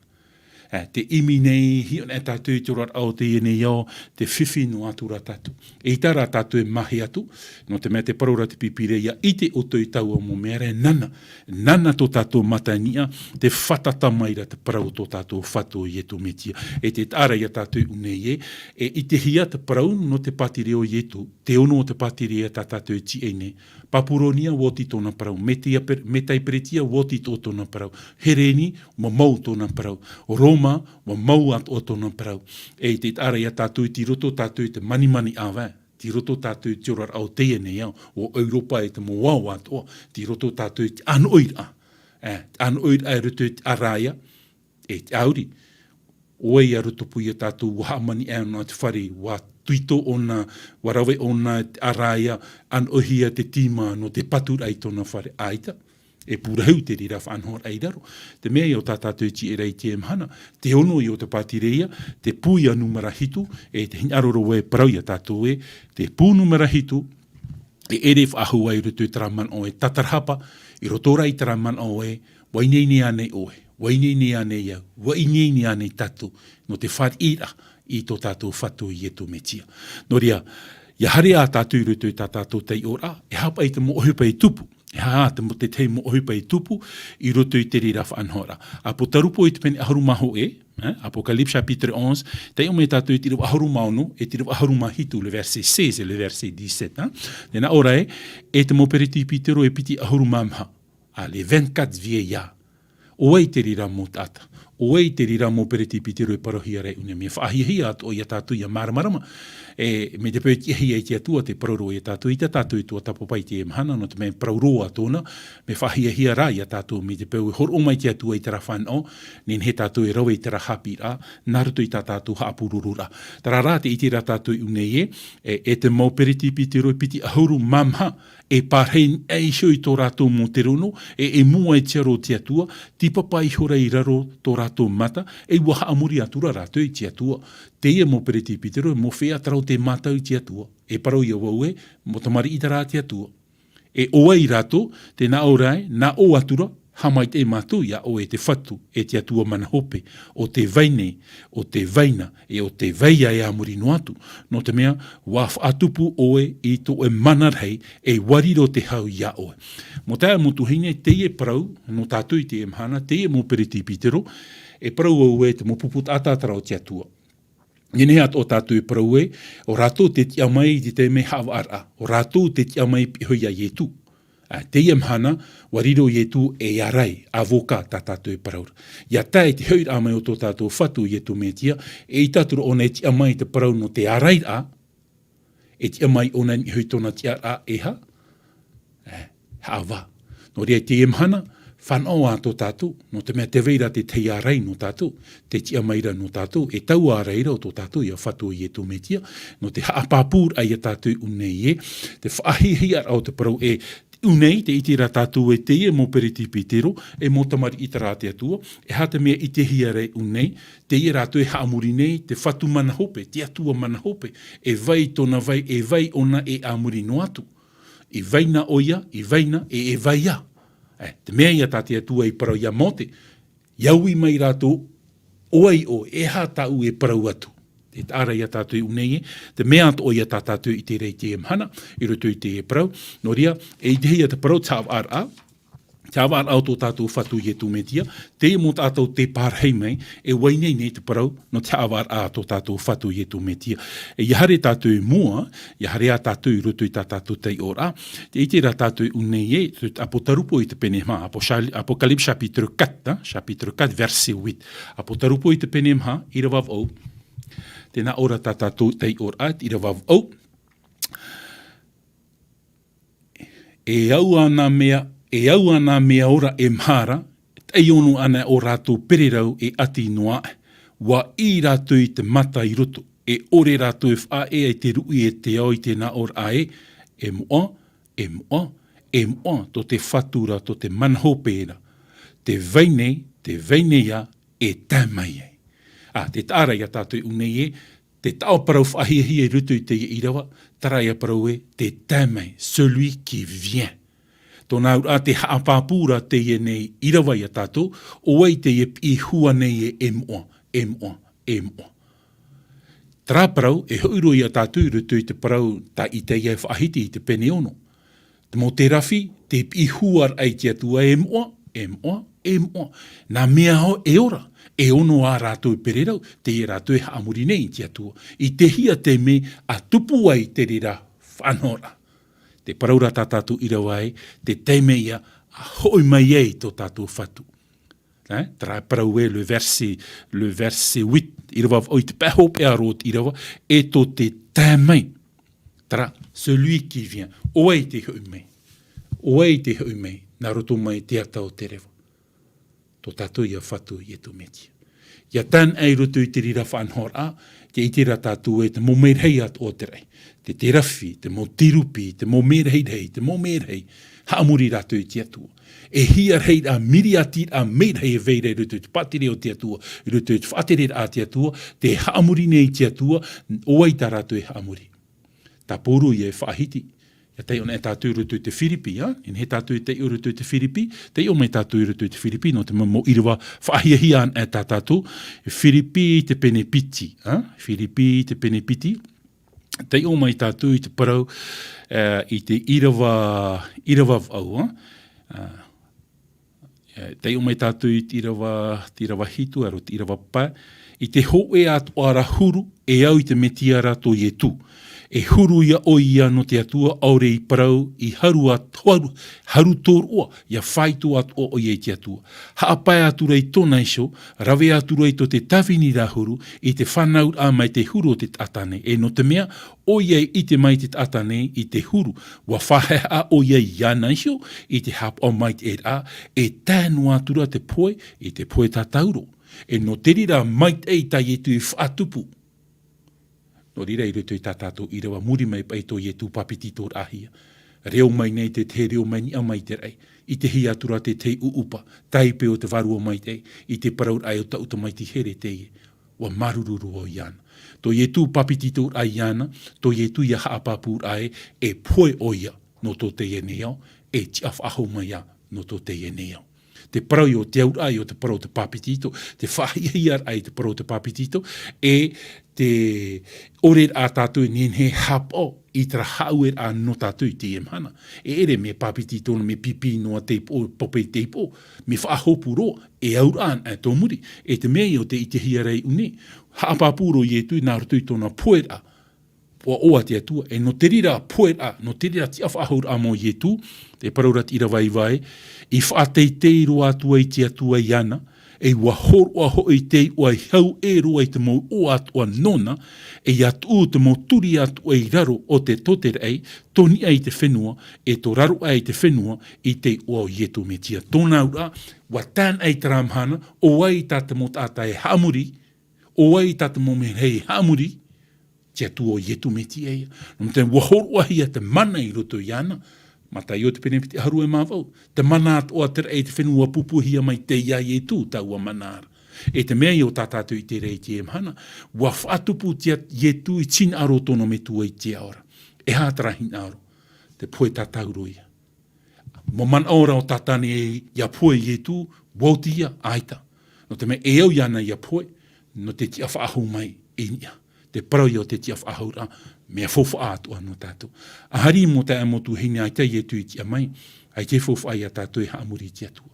Ā, tē ʻimi nei, hiʻo nei tātou i te oraraʻa o teie nei ao, tē fifi noa atu ra tātou. ʻEita rā tātou e mahi atu, nō te mea tē parau ra te Pīpīria, ʻia ʻite ʻoutou i taua mau mea ra, e nāna, nāna tō tātou mataniʻa, tē fātata mai ra te parau o tō tātou Fatu ʻo Iesu Mesia. E tē taʻa ra ia tātou i ʻū nei ē, e ʻitehia te parau nō te pātireia o Iesu, te ono o te pātireia tā tātou e tīaʻi nei, Papuronia, ʻua oti tōna parau. Metia Per-, Metai Peretia, ʻua oti tō-, tōna parau. Hereni, ʻua mau tōna parau. Roma, ʻua mau atoʻa tōna parau. E tē taʻa ra ia tātou i tei roto tātou i te manimani ʻāvae. Tei roto tātou i te oraraʻa o teie nei ao. ʻO ʻEuropa e te mau ao atoʻa. Tei roto tātou i te ʻānoʻiraʻa. E, te ʻānoʻiraʻa i roto i te ʻaraia. E te ʻauri. ʻOia, i roto pū ia tātou, ʻua hāmani ʻē ʻōna te fare, ʻua tuito ʻōna, ʻua rave ʻōna te ʻaraia, ʻānoʻihia te tīma nō te paturaʻa i tōna fare, ʻaita. E pūrahu te reira faʻanahoraʻa i raro. Te mea ia ʻo tā tātou e tīaʻi ra i teie mahana, te ono ia o te pātireia, te pū ia nūmera hitu, e tē hinaʻaro ra vau e parau ia tātou ē, te pū nūmera hitu, e ʻere faʻahou ai i roto i terā manaʻo ē, tatarahapa, i roto rā i terā manaʻo ē, ʻua ineine ānei ʻoe, ʻua ineine ānei au, ʻua ineine ānei tātou, nō te fāriʻiraʻa i tō tātou Fatu ʻo Iesu Mesia. Nō reira, ʻia haere ā tātou i roto i tā tātou taiʻoraʻa, e aha paʻi te mau ʻohipa e tupu, e aha te mau, te tahi mau ʻohipa e tupu, i roto i te reira faʻanahoraʻa. Apokalupo i te pene ʻahuru mā hōʻē, Hein, Apocalypse chapitre onze, taiʻo mai tātou i te ʻīrava ʻahuru mā ono, e te ʻīrava ʻahuru mā hitu, le verset seize, le verset dix-sept, hein. Tē nā ʻō ra ē, e te mau peretipitero e piti ʻahuru mā maha. Ah, les vingt-quatre vieillards. ʻO vai te reira mau taʻata. ʻO vai te reira mau peretipitero e parauhia ra i ʻū nei. Mea faʻahiahia atoʻa ia tātou ʻia māramarama. E, mai te peu e tiʻahia ai te Atua, tē parau roa ia tātou, ʻaita tātou e tuatāpapa i teie mahana, nō te mea e parau roa tōna, mea faʻahiahia rā ia tātou, mai te peu e hōroʻa mai te Atua i terā fānaʻo, nehenehe tātou e rave i terā haʻapiʻiraʻa, nā roto i tā tātou haʻapurororaʻa. Terā rā, tē ʻite ra tātou i ʻū nei ē, e, e te mau peretipitero e piti ʻahuru mā maha, e pārahi aʻe iho i tō rātou mau terono, e, e mua i te aro o te Atua, tīpapa ihora i raro tō rātou mata, e ʻua haʻamori atu ra rātou i te Atua. Teie mau peretipitero, e mau feiā terā ʻo tē mātau i te Atua. E parau ia vau ē, mau tamariʻi terā a te Atua. E ʻo vai rātou, tē nā ʻō ra ē, nā ʻō atu ra, haʻamaitaʻi mātou ia ʻoe e te Fatu, e te Atua mana hope, ʻo tē vai nei, ʻo tē vai na, e ʻo tē vai ā e a muri noa atu, nō te mea, ʻua faʻatupu ʻoe i tō ʻoe mana rahi, e ʻua riro te hau ia ʻoe. Mau taeaʻe, mau tuahine, teie parau, nō tātou i teie mahana, teie mau peretipitero, e parau vau ē te mau pupu taʻata terā o te Atua. Nehenehe atoʻa tātou e parau ē, ʻo rātou tē tiʻa mai i te taime haʻavāraʻa, ʻo rātou tē tiʻa mai pihaʻi iho ia Iesu. Ā, teie mahana, ʻua riro Iesu ei ārai, avocat tā tātou e parau ra. ʻIa tae i te hoʻiraʻa mai o tō tātou Fatu ʻo Iesu Mesia, eʻita atu ra ʻōna e tiʻa mai i te parau nō te ārairaʻa, e tiʻa mai ʻōna i niʻa iho i tōna tiʻaraʻa e ha-, e, haʻavā. Nō reira i teie mahana, fānaʻo ā tō tātou, nō te mea tē vai ra te tahi ārai nō tātou, tē tiʻa mai ra nō tātou, e taua ārai ra o tō tātou ia Fatu ʻo Iesu Mesia, nō te haʻapāpūraʻa ia tātou i ʻū nei ē, te faʻahiahiaraʻa o te parau ē, ʻū nei, tē ʻite ra tātou ē teie mau peretipitero, e mau tamariʻi terā a te Atua, e aha te mea ʻitehia ra i ʻū nei, teie rātou e haʻamori nei, te Fatu mana hope, te Atua mana hope, e vai tōna vai, e vai ʻōna e a muri noa atu. I vai na ʻoia, i vai na, e, e vai ā. E, te mea ia tā te Atua i parau ia Mōte, ʻia ui mai rātou, ʻo vai ʻoe, e aha tāʻu e parau atu. Tē taʻa ra ia tātou i ʻū nei ē, te mea atoʻa ia tā tātou e ʻite ra i teie mahana, i roto i teie parau, nō reira, e ʻitehia te parau, te haʻavāraʻa, te haʻavāraʻa o tō tātou Fatu Ietu Metia, teie mau tātou te pārahi mai, e ʻua ineine te parau, nō te haʻavāraʻa a tō tātou Fatu Ietu Metia. E ia haere tātou i mua, ia haere ā tātou i roto i tā tātou taiʻoraʻa, tē ʻite ra tātou i ʻō nei ē, te Apotarupo i te pene maha, Apo-, Apocalypse chapitre quatre, hein, chapitre quatre, verset huit. Apotarupo i te pene maha, ʻīrava vaʻu, tē nā ʻō ra tā tātou taiʻoraʻa, ʻīrava vaʻu. E au ana mea, e au ana mea ora e maha ra, taiʻo noa ana ō rātou pererau e ʻati noa aʻe. ʻUa ʻī rātou i te mata i roto, e ʻore rātou e faʻaea i te ruʻi e te ao i te nā ʻōraʻa ē, e moʻa, e moʻa, e moʻa, tō te Fatu ra, tō te mana hope ra. Tē vai nei, tē vai nei ā, e tae mai ai. Ā, tē taʻa ra ia tātou i ʻō nei ē, te taʻo parau faʻahiahia i roto i teie ʻīrava, terā ia parau ē, tē tae mai, celui qui vient. Tōna auraʻa te haʻapāpū ra teie nei ʻīrava ia tātou, ʻo vai teie piʻi hua nei ē, e moʻa, e moʻa, e moʻa. Terā parau, e hoʻi roa ia tātou i roto i te parau tā Itaia e faʻahiti i te pene ono. Te mau terafi, tē piʻi hua ra ai te Atua, e moʻa, e moʻa, e moʻa. Nā mea ʻo-, e ora, e ono ā rātou e pererau, teie rātou e haʻamori nei i te Atua. I te hia taime ʻa tupu ai te reira faʻanahoraʻa. Te parau ra tā tātou ʻīrava ē, te taime ia ʻa hoʻi mai ai tō tātou Fatu. Ē, terā parau ē, le verset, le verset huit, ʻīrava vaʻu i te pae hopeʻa roa o te ʻīrava, e tō te tae mai. Terā, celui qui vient. ʻO vai tē hoʻi mai. ʻO vai tē hoʻi mai, nā roto mai te ata o te reva. Tō tātou ia Fatu Ietu Metia. ʻIa tae noa i roto i te reira faʻanahoraʻa, tē ʻite ra tātou ē te mau merahi atoʻa o te raʻi. Te terafi, te mau kerubi, te mau merahi rahi, te mau merahi. Haʻamori rātou i te Atua. E hia rahi ra, miriati ra, merahi e vai ra i roto i te pātireia o te Atua, i roto i te faʻatereraʻa a te Atua, tē haʻamori nei i te Atua, ʻo vai tā rātou e haʻamori. Tā Pauro ia e faʻahiti, ʻia taiʻo anaʻe tātou i roto i te Firipi, ā? E nehenehe tātou e taiʻo i roto i te Firipi, taiʻo mai tātou i roto i te Firipi, nō te mea mau ʻīrava faʻahiahia anaʻe tā tātou, Firipi te pene piti, ā? Firipi te pene piti, taiʻo mai tātou i te parau, ā, i te ʻīrava, ʻīrava vaʻu, ā? Ā, ā, taiʻo mai tātou i te ʻīrava, te ʻīrava hitu, aro te ʻīrava pae, i te hōʻē atoʻa ra huru, e au i te Metia ra tō Ietu. E huru ia ʻoia nō te Atua, ʻaore i parau, i haru atu, haru, haru tōroʻa, ʻia faito atoʻa ʻoia i te Atua. Haʻapae atu ra i tōna iho, rave atu ra i tō te tāvini ra huru, i te fānauraʻa mai te huru o te taʻata nei. E nō te mea, ʻoia i ʻite mai te taʻata nei i te huru, ʻua faʻahaʻehaʻa ʻoia iāna iho, i te haʻapaʻo maitaʻi ra, e tae noa atu ra te pohe, i te pohe tātauro. E nō te reira maitaʻi tā Ietu i faʻatupu. Nō reira i roto i tā tātou ʻīrava muri mai paʻi tō Ietu pāpetitoraʻahia. Reo mai nei te tahi reo mai niʻa mai te raʻi. I te hia atu ra te tahi ʻuʻupa, taipe o te Vārua Maitaʻi, i te parauraʻa ē ʻo Tamaiti here teie. ʻUa māuruuru roa iāna. Tō Ietu pāpetitoraʻa iāna, tō Ietu ia haʻapāpūraʻa ē, e pohe ʻoia, nō tō teie nei ao, e tiʻa faʻahou mai ā, nō tō teie nei ao. Te parau ïa o te auraʻa ïa o te parau o te pāpetito, te faʻahiahiaraʻa i te parau o te pāpetito, e te ʻoreraʻa tātou e nehenehe e haʻapaʻo i terā haʻaueraʻa nō tātou i teie mahana. E ʻere mea pāpetito noa, mea pīpī noa tei poʻo, pope i tei poʻo, mea faʻahopū roa, e auraʻa anaʻe tō muri. E te mea ïa o tē ʻitehia ra i ʻō nei, haʻapāpū roa Ietu nā roto i tōna poheraʻa. ʻUa ʻoaʻoa te Atua, e nō te reira poheraʻa, nō te reira tiʻafaʻahouraʻa mau o Ietu, te parau ra te ʻīrava iva ē, i faʻateitei roa atu ai te Atua iāna, e ʻua hōroʻa hoʻi te iʻoa i hau ʻē roa i te mau iʻoa atoʻa nōna, e ʻia tuʻu te mau turi atoʻa i raro o te tōteraʻa, tō niʻa i te fenua, e tō raro aʻe i te fenua, i te iʻoa o Ietu Metia. Tōna auraʻa, ʻua tae anaʻe i terā mahana, ʻo vai tā te mau taʻata e haʻamori, ʻo vai tā te mau merahi e haʻamori, te Atua o Ietu Metia ïa. Nō te mea ʻua hōroʻahia te mana i roto iāna. Mataio te pene piti ʻahuru e mā vaʻu. Te mana atoʻa terā i te fenua ʻua pūpūhia mai tei iā Ietu taua mana ra. E te mea ïa o tā tātou i terā i teie mahana, ʻua faʻatupu te At-, Ietu i te hinaʻaro o tōna Metua i te ao ra. E aha terā hinaʻaro? Te pohe tātauro ïa. Mau manaʻo ra o Tātane ʻia pohe Ietu, ʻua oti ïa, ʻaita. Nō te mea e au iāna ʻia pohe, nō te tiʻafaʻahou mai i niʻa. Te parau ïa o te tiʻafaʻahouraʻa, mea faufaʻa atoʻa nō tātou. ʻA haere i mua taeaʻe mau tuahine, ʻaita Ietu i tiʻa mai, ʻAita e faufaʻa ia tātou e haʻamori i te Atua.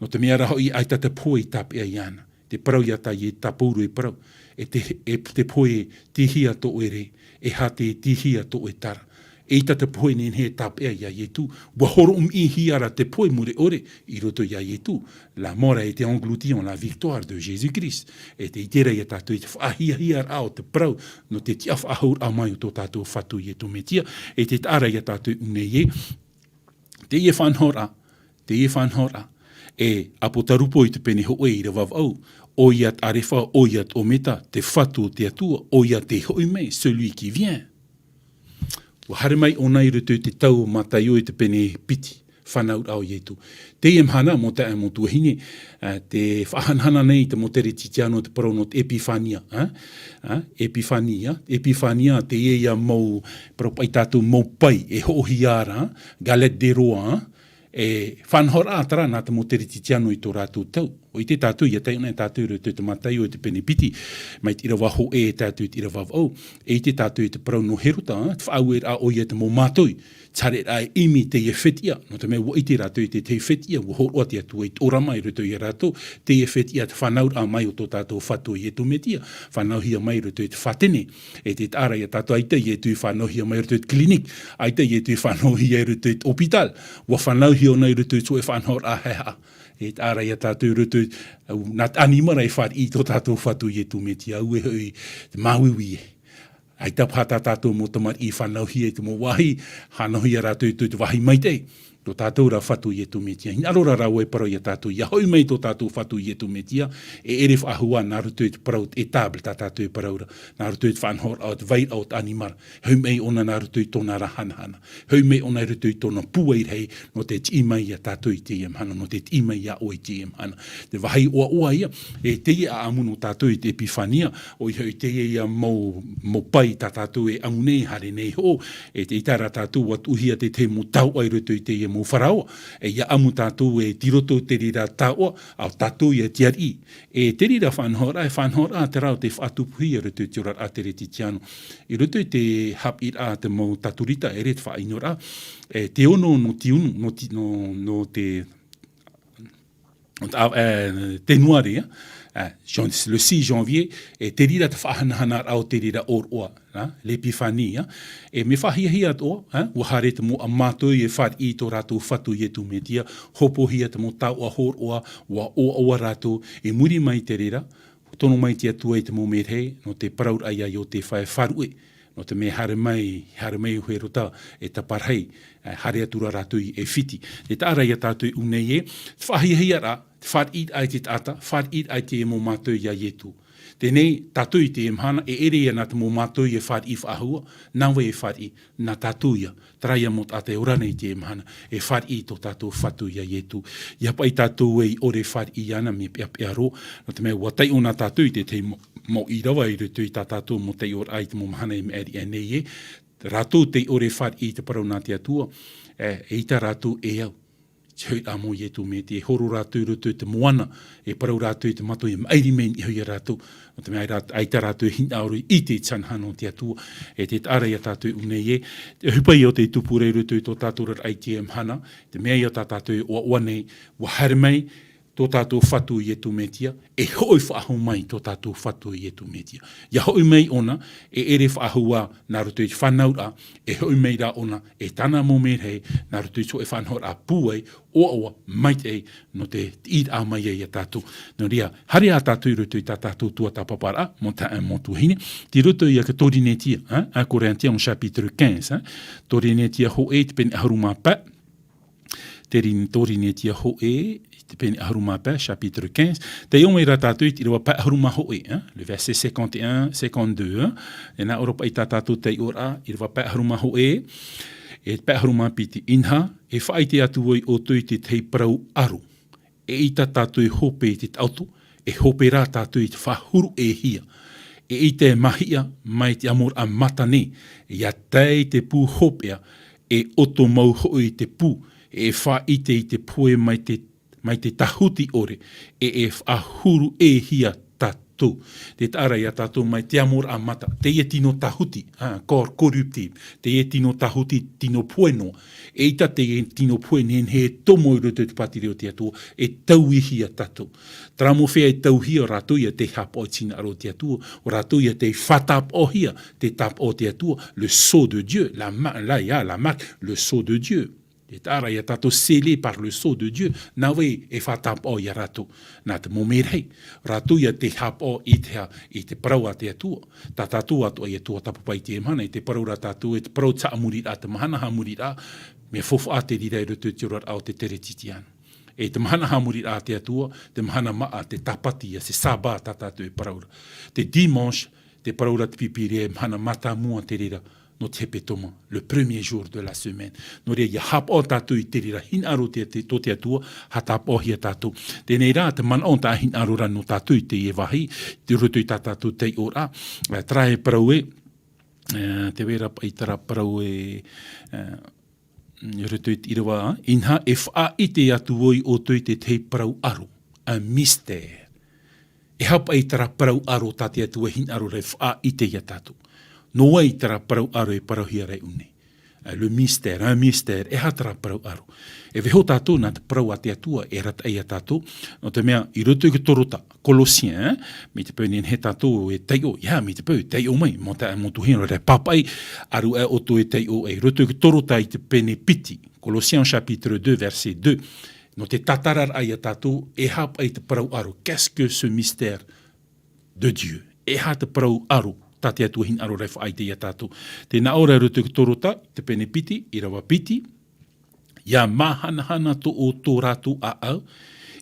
Nō te mea rā hoʻi, ʻaita te pohe i tāpeʻa iāna. Te parau ia tā Ie-, tā Pauro e parau. E te, e te pohe e tīhia tō ʻoe rē, e hāte e tīhia tō ʻoe tara. ʻEita te pohe nehenehe e tāpeʻa iā Ietu. ʻUa horoʻa mai hia rā te pohe mure ʻore i roto iā Ietu. La mort a été engloutie en la victoire de Jésus-Christ. E te ʻite ra ia tātou i te faʻahiahia raʻa o te parau, nō te tiʻa faʻahou raʻa mai o tō tātou Fatu Ietu Metia, e te taʻa ra ia tātou i ʻō nei ē, teie faʻanahoraʻa, teie faʻanahoraʻa, e Apotarupo i te pene hōʻē ʻīrava vaʻu, ʻoia te ʻArefa, ʻoia te ʻOmeta, te Fatu o te Atua, ʻoia tē hoʻi mai, celui qui vient. ʻUa haere mai ʻōna i roto i te tau o Mataio i te pene piti, fānauraʻa o Ietu. Teie mahana, mau taeaʻe, mau tuahine, ā, tē faʻahanahana nei te mau Teretitiano te parau nō te Epifania, ā? Ā, Epifania, Epifania, teie ia mau, parau paʻi tātou mau pai, e hoʻohia ra, galette des rois, ā? E faʻanahoraʻa terā nā te mau Teretitiano i tō rātou tau. ʻUa ʻite tātou, ʻia taiʻo nei tātou i roto i te Mataio i te pene piti, mai te ʻīrava hōʻē e tae atu i te ʻīrava vaʻu, e ʻite tātou i te parau nō Herota, ā, te faʻaueraʻa ʻoia i te mau mātoi, te haereraʻa e ʻimi i teie fetiʻa, nō te mea ʻua ʻite rātou i te, te fetiʻa, ʻua hōroʻa te Atua i te ʻōrama i roto ia rātou, teie fetiʻa te fānauraʻa mai o tō tātou Fatu Ietu Metia, fānauhia mai i roto i te fātene, e te taʻa ra ia tātou ʻaita Ietu i fānauhia mai i roto i te clinique, ʻaita Ietu i fānauhia i roto i te hôpital, ʻua fānauhia ʻōna i roto i te hōʻē faʻanahoraʻa haʻehaʻa. E taʻa ra ia tātou i roto i, nā te ʻanimara e fāriʻi i tō tātou Fatu Ietu Metia, ʻaore hoʻi te māuiui ē. ʻAita paha tā tātou mau tamariʻi i fānauhia i te mau vāhi, fānauhia rātou i te, te vāhi maitaʻi. Tō tātou rā Fatu Ietu Metia. Hinaʻaro rā rāua e parau ia tātou, ʻia hoʻi mai tō tātou Fatu Ietu Metia, e ʻere faʻahou ā nā roto i te parau, te étable tā tātou e parau ra, nā roto i te faʻanahoraʻa o te vairaʻa o te ʻanimara. Hoʻi mai ʻōna nā roto i tōna ra hanahana. Hoʻi mai ʻōna i roto i tōna pūai rahi, nō te tiʻi mai ia tātou i teie mahana, nō te tiʻi mai ia ʻoe i teie mahana. Te vāhi ʻoaʻoa ïa, e teie ʻāʻamu nō tātou i te Epifania, ʻoia hoʻi teie ïa mau, mau pai tā tātou e ʻamu nei, haere nei hoʻi, e te ʻaita rā tātou ʻua tuʻuhia te tahi mau taoʻa i roto i teie mau faraoa, e ʻia ʻamu tātou e tei roto te reira taoʻa, ʻo tātou ïa te ariʻi. E te reira faʻanahoraʻa, e faʻanahoraʻa terā o te faʻatupuhia i roto i te oraraʻa Teretitiano. I roto i te haʻapiʻiraʻa a te mau Tatorita, e ʻere te faʻaʻinoraʻa, e te ono nō te unu, nō te, nō, nō te, nō te, e, Tenuare, e, e, jan-, le six janvier, e te reira te faʻahanahanaraʻa o te reira ʻōroʻa, e, l'Épiphanie, e, e mea faʻahiahia atoʻa, e, ʻua haere te mau mātoi e fāriʻi i tō rātou Fatu Ietu Metia, hopohia te mau taoʻa hōroʻa, ʻua ʻoaʻoa rātou, i muri mai i te reira, tono mai te Atua i te mau merahi, nō te parauraʻa ia Iotefa e faʻaruʻe, nō te mea haere mai, haere mai ʻo Herota e taparahi, e, haere atu ra rātou i ʻAifiti. Te taʻa ra ia tātou i ʻō nei ē, te faʻahiahiaraʻa, te fāriʻiraʻa i te taʻata, fāriʻiraʻa i te mau mātoi ia Ietu. Teie nei, tātou i teie mahana, e ʻere ïa nā te mau mātoi e fāriʻi faʻahou ā, nā vai e fāriʻi, nā tātou ïa, terā ïa mau taʻata e ora nei i teie mahana, e fāriʻi i tō tātou Fatu ia Ietu. ʻIa paʻi tātou ē i ʻore e fāriʻi iāna, mea peʻapeʻa roa, nō te mea ʻua taiʻo na tātou i te tahi mau, mau ʻīrava i roto i tā tātou mau taiʻoraʻa i te mau mahana e maʻiri aʻe nei ē, rātou tei ʻore e fāriʻi i te parau nā te Atua, e, eʻita rātou e au. Te hoʻiraʻa mau Ietu Metia, e horo rātou i roto i te moana, e parau rātou i te mato, e maʻiri mai niʻa iho ia rātou. Nō te mea rā-, ʻaita rātou e hinaʻaro i ʻite i te sanaha nō te Atua, e te taʻa ra ia tātou i ʻō nei ē, te ʻohipa ïa o tei tupu ra i roto i tō tātou oraraʻa i teie mahana, te mea ïa tā tātou e ʻoaʻoa nei, ʻua haere mai tō tātou Fatu Ietu Metia, e hoʻi faʻahou mai tō tātou Fatu Ietu Metia. ʻIa hoʻi mai ʻōna, e ʻere faʻahou ā nā roto i te fānauraʻa, e hoʻi mai rā ʻōna, e tāna mau merahi, nā roto i te hōʻē faʻanahoraʻa pūai, ʻoaʻoa, maitaʻi, nō te tiʻiraʻa mai ai ia tātou. Nō reira, haere ā tātou i roto i tā tātou tuatāpaparaʻa, mau taeaʻe, mau tuahine, tei roto ïa i te Torinetia, hein, un Corinthiens au chapitre quinze, hein, Torinetia hōʻē, te pene ʻahuru mā pae, Te rin-, Torinetia hōʻē, te pene ʻahuru mā pae, chapitre quinze. Tei ʻō mai ra tātou i te ʻīrava pae ʻahuru mā hōʻē, hein, le verset cinquante et un, cinquante-deux, hein. E nā ʻō ra paʻi tā tātou taiʻoraʻa, ʻīrava pae ʻahuru mā hōʻē, e pae ʻahuru mā piti. Inaha, e faʻaʻite atu vau ia ʻoutou i te tahi parau ʻaro. ʻEʻita tātou e hope i te taʻoto, e hope rā tātou i te faʻahuru-ʻē-hia. ʻEʻita e mahiʻa mai te ʻamoraʻa mata nei, ʻia tae i te pū hopeʻa, e ʻoto mau hoʻi i te pū, e faʻaʻite i te pohe mai te, mai te tāhuti ʻore, e, e faʻahuru-ʻē-hia tā-, tātou. Te taʻa ra iā tātou mai te amoraʻa mata, teie tino tāhuti, ah, corps corruptible, teie tino tāhuti, tino poʻe noa. ʻEita teie tino poʻe nehenehe e tomo i roto i te pātireia o te Atua, e tauihia tātou. Terā mau feiā e tauihia, ʻo rātou ia tei haʻapaʻo i te hinaʻaro o te Atua, ʻo rātou ia tei faʻatapaʻohia te tāpaʻo o te Atua, le sceau de Dieu, la ma-, la, ia, la marque, le sceau de Dieu. Te taʻa ra iā tātou scellé par le sceau de Dieu, nā vai e faʻatapaʻo iā rātou? Nā te mau merahi. Rātou ia tei haʻapaʻo i te, i te parau a te Atua. Tā tātou atoʻa ia tuatāpapa i teie mahana, i te parau ra tātou, e te parau te haʻamoriraʻa, te mahana haʻamoriraʻa, mea faufaʻa te reira i roto i te oraraʻa o te Teretitiano. E te mahana haʻamoriraʻa a te Atua, te mahana māʻa, te Tāpati, ia te Sābā tā tātou e parau ra. Te Dimanche, te parau ra te Pīpīria, e mahana mātāmua te reira nō te hepetoma, le premier jour de la semaine. Nō reira, ia haʻapaʻo tātou i te reira hinaʻaro te, te, tō te Atua, haʻatāpaʻohia tātou. Teie rā, te manaʻo tā hinaʻaro ra nō tātou i teie vāhi, i roto i tā tātou taiʻoraʻa, eh, terā e parau ē, eh, tē vai ra paʻi terā parau ē, eh, i roto i te ʻīrava, inaha e faʻaʻite atu vau iā ʻoutou i te tahi parau ʻaro, un mystère. E aha paʻi terā parau ʻaro tā te Atua e hinaʻaro ra e faʻaʻite iā tātou? Nō vai terā parau ʻaro e parauhia ra i ʻō nei? Eh, le mystère, un mystère, e aha terā parau ʻaro? E vaiiho tātou nā te parau a te Atua e arataʻi iā tātou, nō te mea, i roto i te Torota, Colossiens, hein, mai te peu e nehenehe tātou e taiʻo, ia, mai te peu e taiʻo mai, mau ta-, mau tuahine, nō reira pāpaʻi, ʻaru aʻe ʻoutou e taiʻo, i roto i te Torota i te pene piti, Colossiens chapitre deux, verset deux, nō te tātararaʻa iā tātou, e aha paʻi te parau ʻaro, qu'est-ce que ce mystère de Dieu? E aha te parau ʻaro, tā te Atua e hinaʻaro ra e faʻaʻite iā tātou? Tē nā ʻō ra i roto i te Torota, te pene piti, ʻīrava piti, ia māhanahana tō ʻoutou rātou ʻāʻau,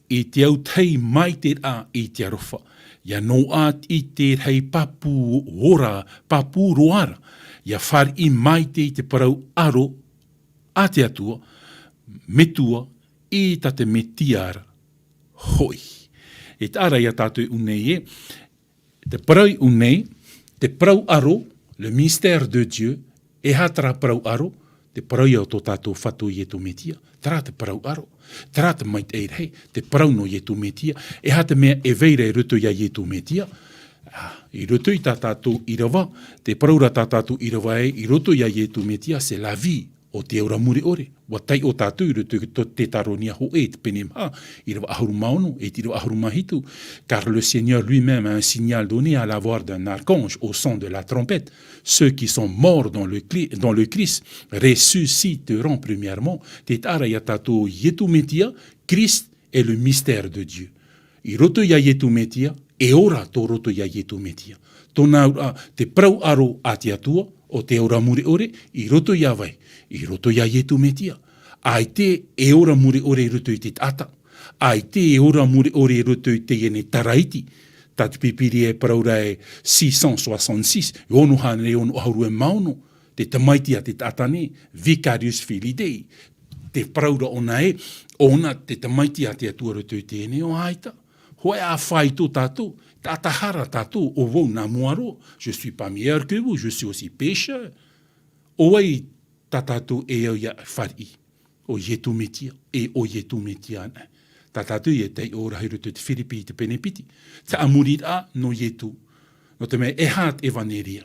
i te autahi maitaʻiraʻa i te aroha, ia noaʻa i te rahi pāpū ora, pāpū roa ra, ia fāriʻi maitaʻi i te parau ʻaro a te Atua, metua i tā te Mesia ra hoʻi. E taʻa ra iā tātou i ʻō nei ē, te parau i ʻō nei, te parau ʻaro, le mystère de Dieu, e aha terā parau ʻaro? Te parau ia o tō tātou Fatu Iesu Mesia, terā te parau ʻaro, terā te maitaʻi rahi, te parau nō Iesu Mesia, e aha te mea e vai ra i roto iā Iesu Mesia? Ah, i roto i tā tātou ʻīrava, te parau ra tā tātou ʻīrava ē, i roto iā Iesu Mesia, c'est la vie, ʻo te ora mure ʻore. ʻUa taiʻo tātou i roto i te Tetaronia hōʻē, te pene maha, ʻīrava ʻahuru mā ono, e te ʻīrava ʻahuru mā hitu. Car le Seigneur lui-même a un signal donné à la voix d'un archange, au son de la trompette. Ceux qui sont morts dans le Cli-, dans le Christ ressusciteront premièrement. Te taʻa ra iā tātou Iesu Mesia, Christ est le mystère de Dieu. I roto iā Iesu Mesia, e ora tō roto iā Iesu Mesia. Tōna auraʻa, te parau ʻaro a te Atua, ʻo te ora mure ʻore, i roto iā vai? I roto iā Iesu Mesia. ʻAita e ora mure ʻore i roto i te taʻata. ʻAita e ora mure ʻore i roto i teie nei taraiti. Tā te Pīpīria e parau ra e six cent soixante-six, e ono hānere ono ʻahuru e mā ono, te tamaiti a te taʻata nei, Vicarius Filii Dei. Te parau ra ʻōna ē, ʻōna te tamaiti a te Atua i roto i teie nei, ʻo ʻaita. Hōʻē ā faʻaitoito tātou, taʻata hara tātou, ʻo vau nā mua roa, je suis pas meilleur que vous, je suis aussi pécheur. ʻO vai tā tātou e au ia fāriʻi? ʻO Iesu Mesia, e ʻo Iesu Mesia anaʻe. Tā tātou e taiʻo ra i roto i te Firipi i te pene piti. Te haʻamoriraʻa nō Iesu. Nō te mea e aha te ʻevaneria?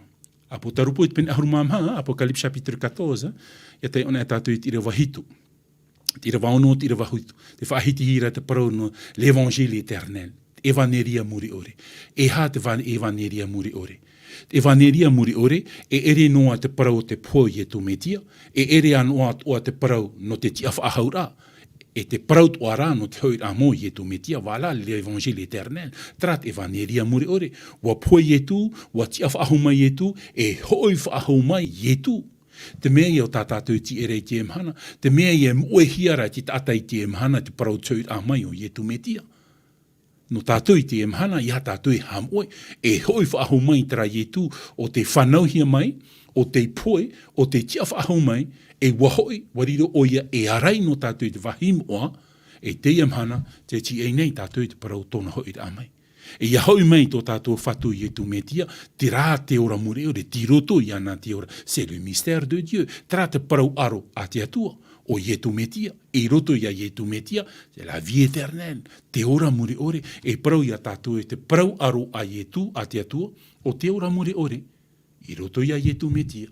ʻApotarupo i te pene ʻahuru mā maha, Apocalypse chapitre quatorze, ʻia taiʻo anaʻe tātou i te ʻīrava hitu. Te ʻīrava ono, te ʻīrava hitu. Tē faʻahitihia ra te parau nō l'Évangile éternel. ʻEvaneria mure ʻore. E aha te va-, ʻevaneria mure ʻore? Te ʻevaneria mure ʻore, e ʻere noa te parau o te pohe o Iesu Mesia, e ʻere noa atoʻa te parau nō te tiʻafaʻahouraʻa, e te parau atoʻa rā nō te hoʻiraʻa mau o Iesu Mesia, voilà l'Évangile éternel, terā te ʻevaneria mure ʻore, ʻua pohe Iesu, ʻua tiʻafaʻahou mai Iesu, e hoʻi faʻahou mai Iesu. Te mea ia tā tātou e tīaʻi ra i teie mahana, te mea ia e moʻehia ra e te taʻata i teie mahana, te parau o te hoʻiraʻa mai o Iesu Mesia. Nō tātou i teie mahana, ʻeiaha tātou e haʻamoʻe, e hoʻi faʻahou mai terā Iesu, ʻo tei fānauhia mai, ʻo tei pohe, ʻo tei tiʻafaʻahou mai, e ʻua hoʻi, ʻua riro ʻoia ei ārai nō tātou i te vāhi moʻa, e teie mahana, tē tīaʻi nei tātou i te parau o tōna hoʻiraʻa mai. E ʻia hoʻi mai tō tātou Fatu Iesu Mesia, terā te ora mure ʻore, tei roto iāna te ora, c'est le mystère de Dieu, terā te parau ʻaro a te Atua, ʻo Ietu Metia, i roto iā Ietu Metia, te la vie éternelle, te ora mure ʻore, e parau iā tātou e te parau aro a Ietu, a te Atua, ʻo te ora mure ʻore, i roto iā Ietu Metia.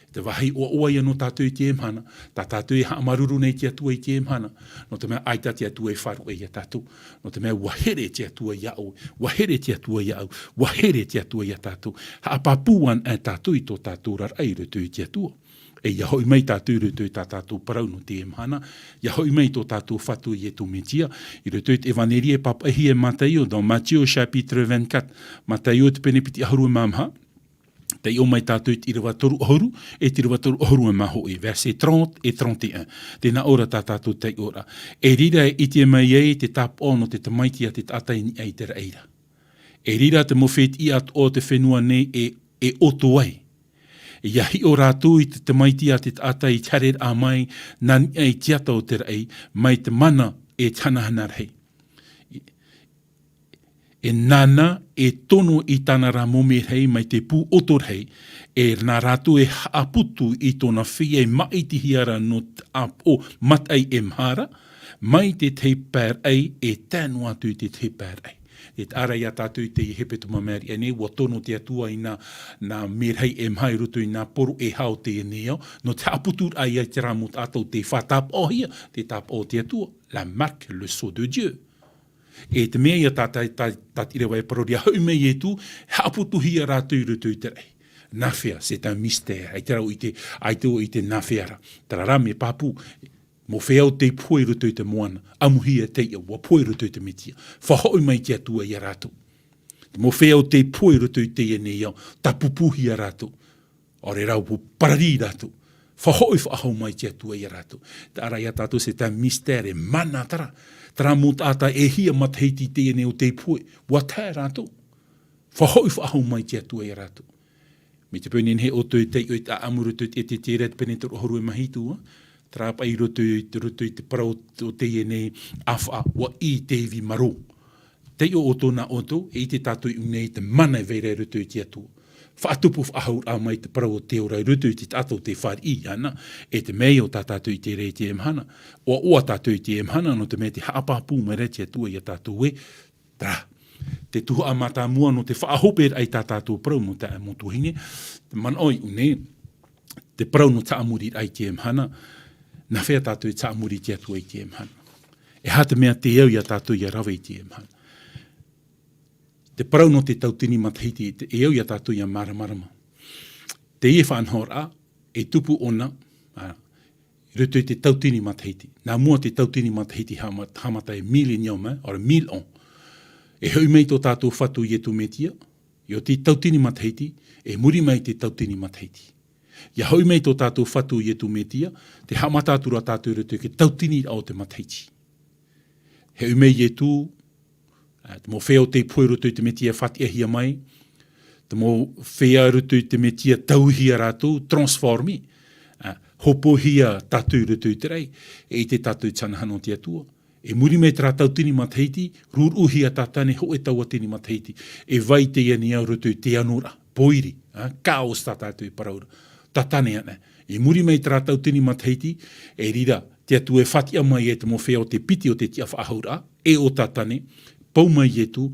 Te vāhi ʻoaʻoa ia nō tātou i teie mahana, tā tātou e haʻamāuruuru nei i te Atua i teie mahana, nō te mea ʻaita te Atua e faʻaruʻe iā tātou, nō te mea ʻua here te Atua iā ʻoe, ʻua here te Atua iā ʻu, ʻua here te Atua iā tātou, haʻapāpū ana tātou i tō tātou oraraʻa i roto i te Atua. E ʻia hoʻi mai tātou i roto i tā tātou parau nō teie mahana, ʻia hoʻi mai tō tātou Fatu Ietu Metia, i roto i te Evanelia e pāpaʻihia e Mataio, dans Matthieu chapitre vingt-quatre, Mataio te pene piti ʻahuru mā maha, taiʻo mai tātou i te ʻīrava toru ʻahuru, e te ʻīrava toru ʻahuru mā hōʻē, verset trente et trente et un. Tē nā ʻō ra tā tātou taiʻoraʻa. E rira e ʻite mai ai te tāpaʻo nō te tamaiti a te taʻata i niʻa i te raʻi ra. E rira te mau fētiʻi atoʻa o te fenua nei e, e ʻoto ai. ʻIa hiʻo rātou i te tamaiti a te taʻata i te haereraʻa mai, nā niʻa i te ata o te raʻi, mai te mana e te hanahana rahi. E nāna e tono i tāna ra mau merahi mai te pū ʻoto rahi, e nā rātou e haʻaputu i tōna feiā e māʻitihia ra nō te ʻāpoʻo mataʻi e maha ra, mai te tahi pae raʻi e tae noa atu i te tahi pae raʻi. E taʻa ra iā tātou i teie hepetoma i maʻiri aʻe nei, ʻua tono te Atua i nā, nā merahi e maha i roto i nā poro e hau teie nei ao, nō te haʻaputuraʻa ia i terā mau taʻata ʻo tei faʻatāpaʻohia, te tāpaʻo o te Atua, la marque, le sceau de Dieu. E te mea ia tā, tā, tā, tā te ʻīrava e parau ra, ʻia hoʻi mai Ietu, haʻaputuhia rātou i roto i te raʻi. Nā hea, c'est un mystère. ʻAita rā ʻoe i te, ʻaita ʻoe i te nā hea ra. Terā rā, mea pāpū, mau feiā ʻo tei pohe i roto i te moana, ʻamuhia e taiʻo, ʻua pohe i roto i te Metia. Faʻahoʻi mai te Atua iā rātou. Te mau feiā ʻo tei pohe i roto i teie nei ao, tāpūpūhia rātou. ʻAore rā ʻua pararī rātou. Faʻahoʻi faʻahou mai te Atua iā rātou. Terā rā iā tātou, c'est un mystère, e mana terā. Terā mau taʻata e hia matahiti teie nei ʻo tei pohe, ʻua tae rātou. Faʻahoʻi faʻahou mai te Atua iā rātou. Mai te peu nehenehe ʻoutou e taiʻo i te ʻāʻamu i roto i te Ezekiela te pene toru ʻahuru e mā hitu, ā. Terā paʻi i roto i, roto i te parau o teie nei ʻāfaʻa, ʻua ʻī te ivi marō. Taiʻo ʻoutou nā ʻoutou, e ʻite tātou i ʻō nei te mana e vai ra i roto i te Atua. Faʻatupu faʻahouraʻa mai te parau o te ora i roto i te taʻata ʻo tei fāriʻi ana, e te mea ïa tā tātou i te reira i teie mahana. ʻOaʻoa tātou i teie mahana, nō te mea tē haʻapāpū mai ra te Atua iā tātou ē, terā. Te tuhaʻa mātāmua nō te faʻahope raʻa i tā tātou parau mau taeaʻe mau tuahine, te manaʻo i ʻō nei, te parau nō te haʻamoriraʻa i teie mahana, nā hea tātou e haʻamori i te Atua i teie mahana. E aha te mea tē au iā tātou ʻia rave i teie mahana. Te parau nō te tauatini matahiti, te, e au iā tātou ʻia māramarama. Teie faʻanahoraʻa, e tupu ʻōna, ā, i roto i te tauatini matahiti. Nā mua te tauatini matahiti haʻama-, haʻamata e millennium, ā, ʻaore mille ans. E hoʻi mai tō tātou Fatu Iesu Mesia, i ʻō te tauatini matahiti, e muri mai te tauatini matahiti. ʻIa hoʻi mai tō tātou Fatu Iesu Mesia, tē haʻamata atu ra tātou i roto i te tauatini o te matahiti. E hoʻi mai Iesu, ā, te mau feiā ʻo tei pohe i roto i te Mesia e faʻatiʻahia mai, te mau feiā i roto i te Mesia tauihia rātou, transformé, ā, hopohia tātou i roto i te raʻi, e ʻite tātou i te hanahana o te Atua. E muri mai terā tauatini matahiti, ruruʻuhia Tātane hōʻē tauatini matahiti, e vai teie nei i roto i te anoraʻa, pōiri, ā, chaos tā tātou e parau ra. Tātane ana. E muri mai terā tauatini matahiti, e riro te Atua e faʻatiʻa mai e te mau feiā ʻo tei piti ʻo te tiʻafaʻahouraʻa, e ʻo Tātane, pau mai Iesu,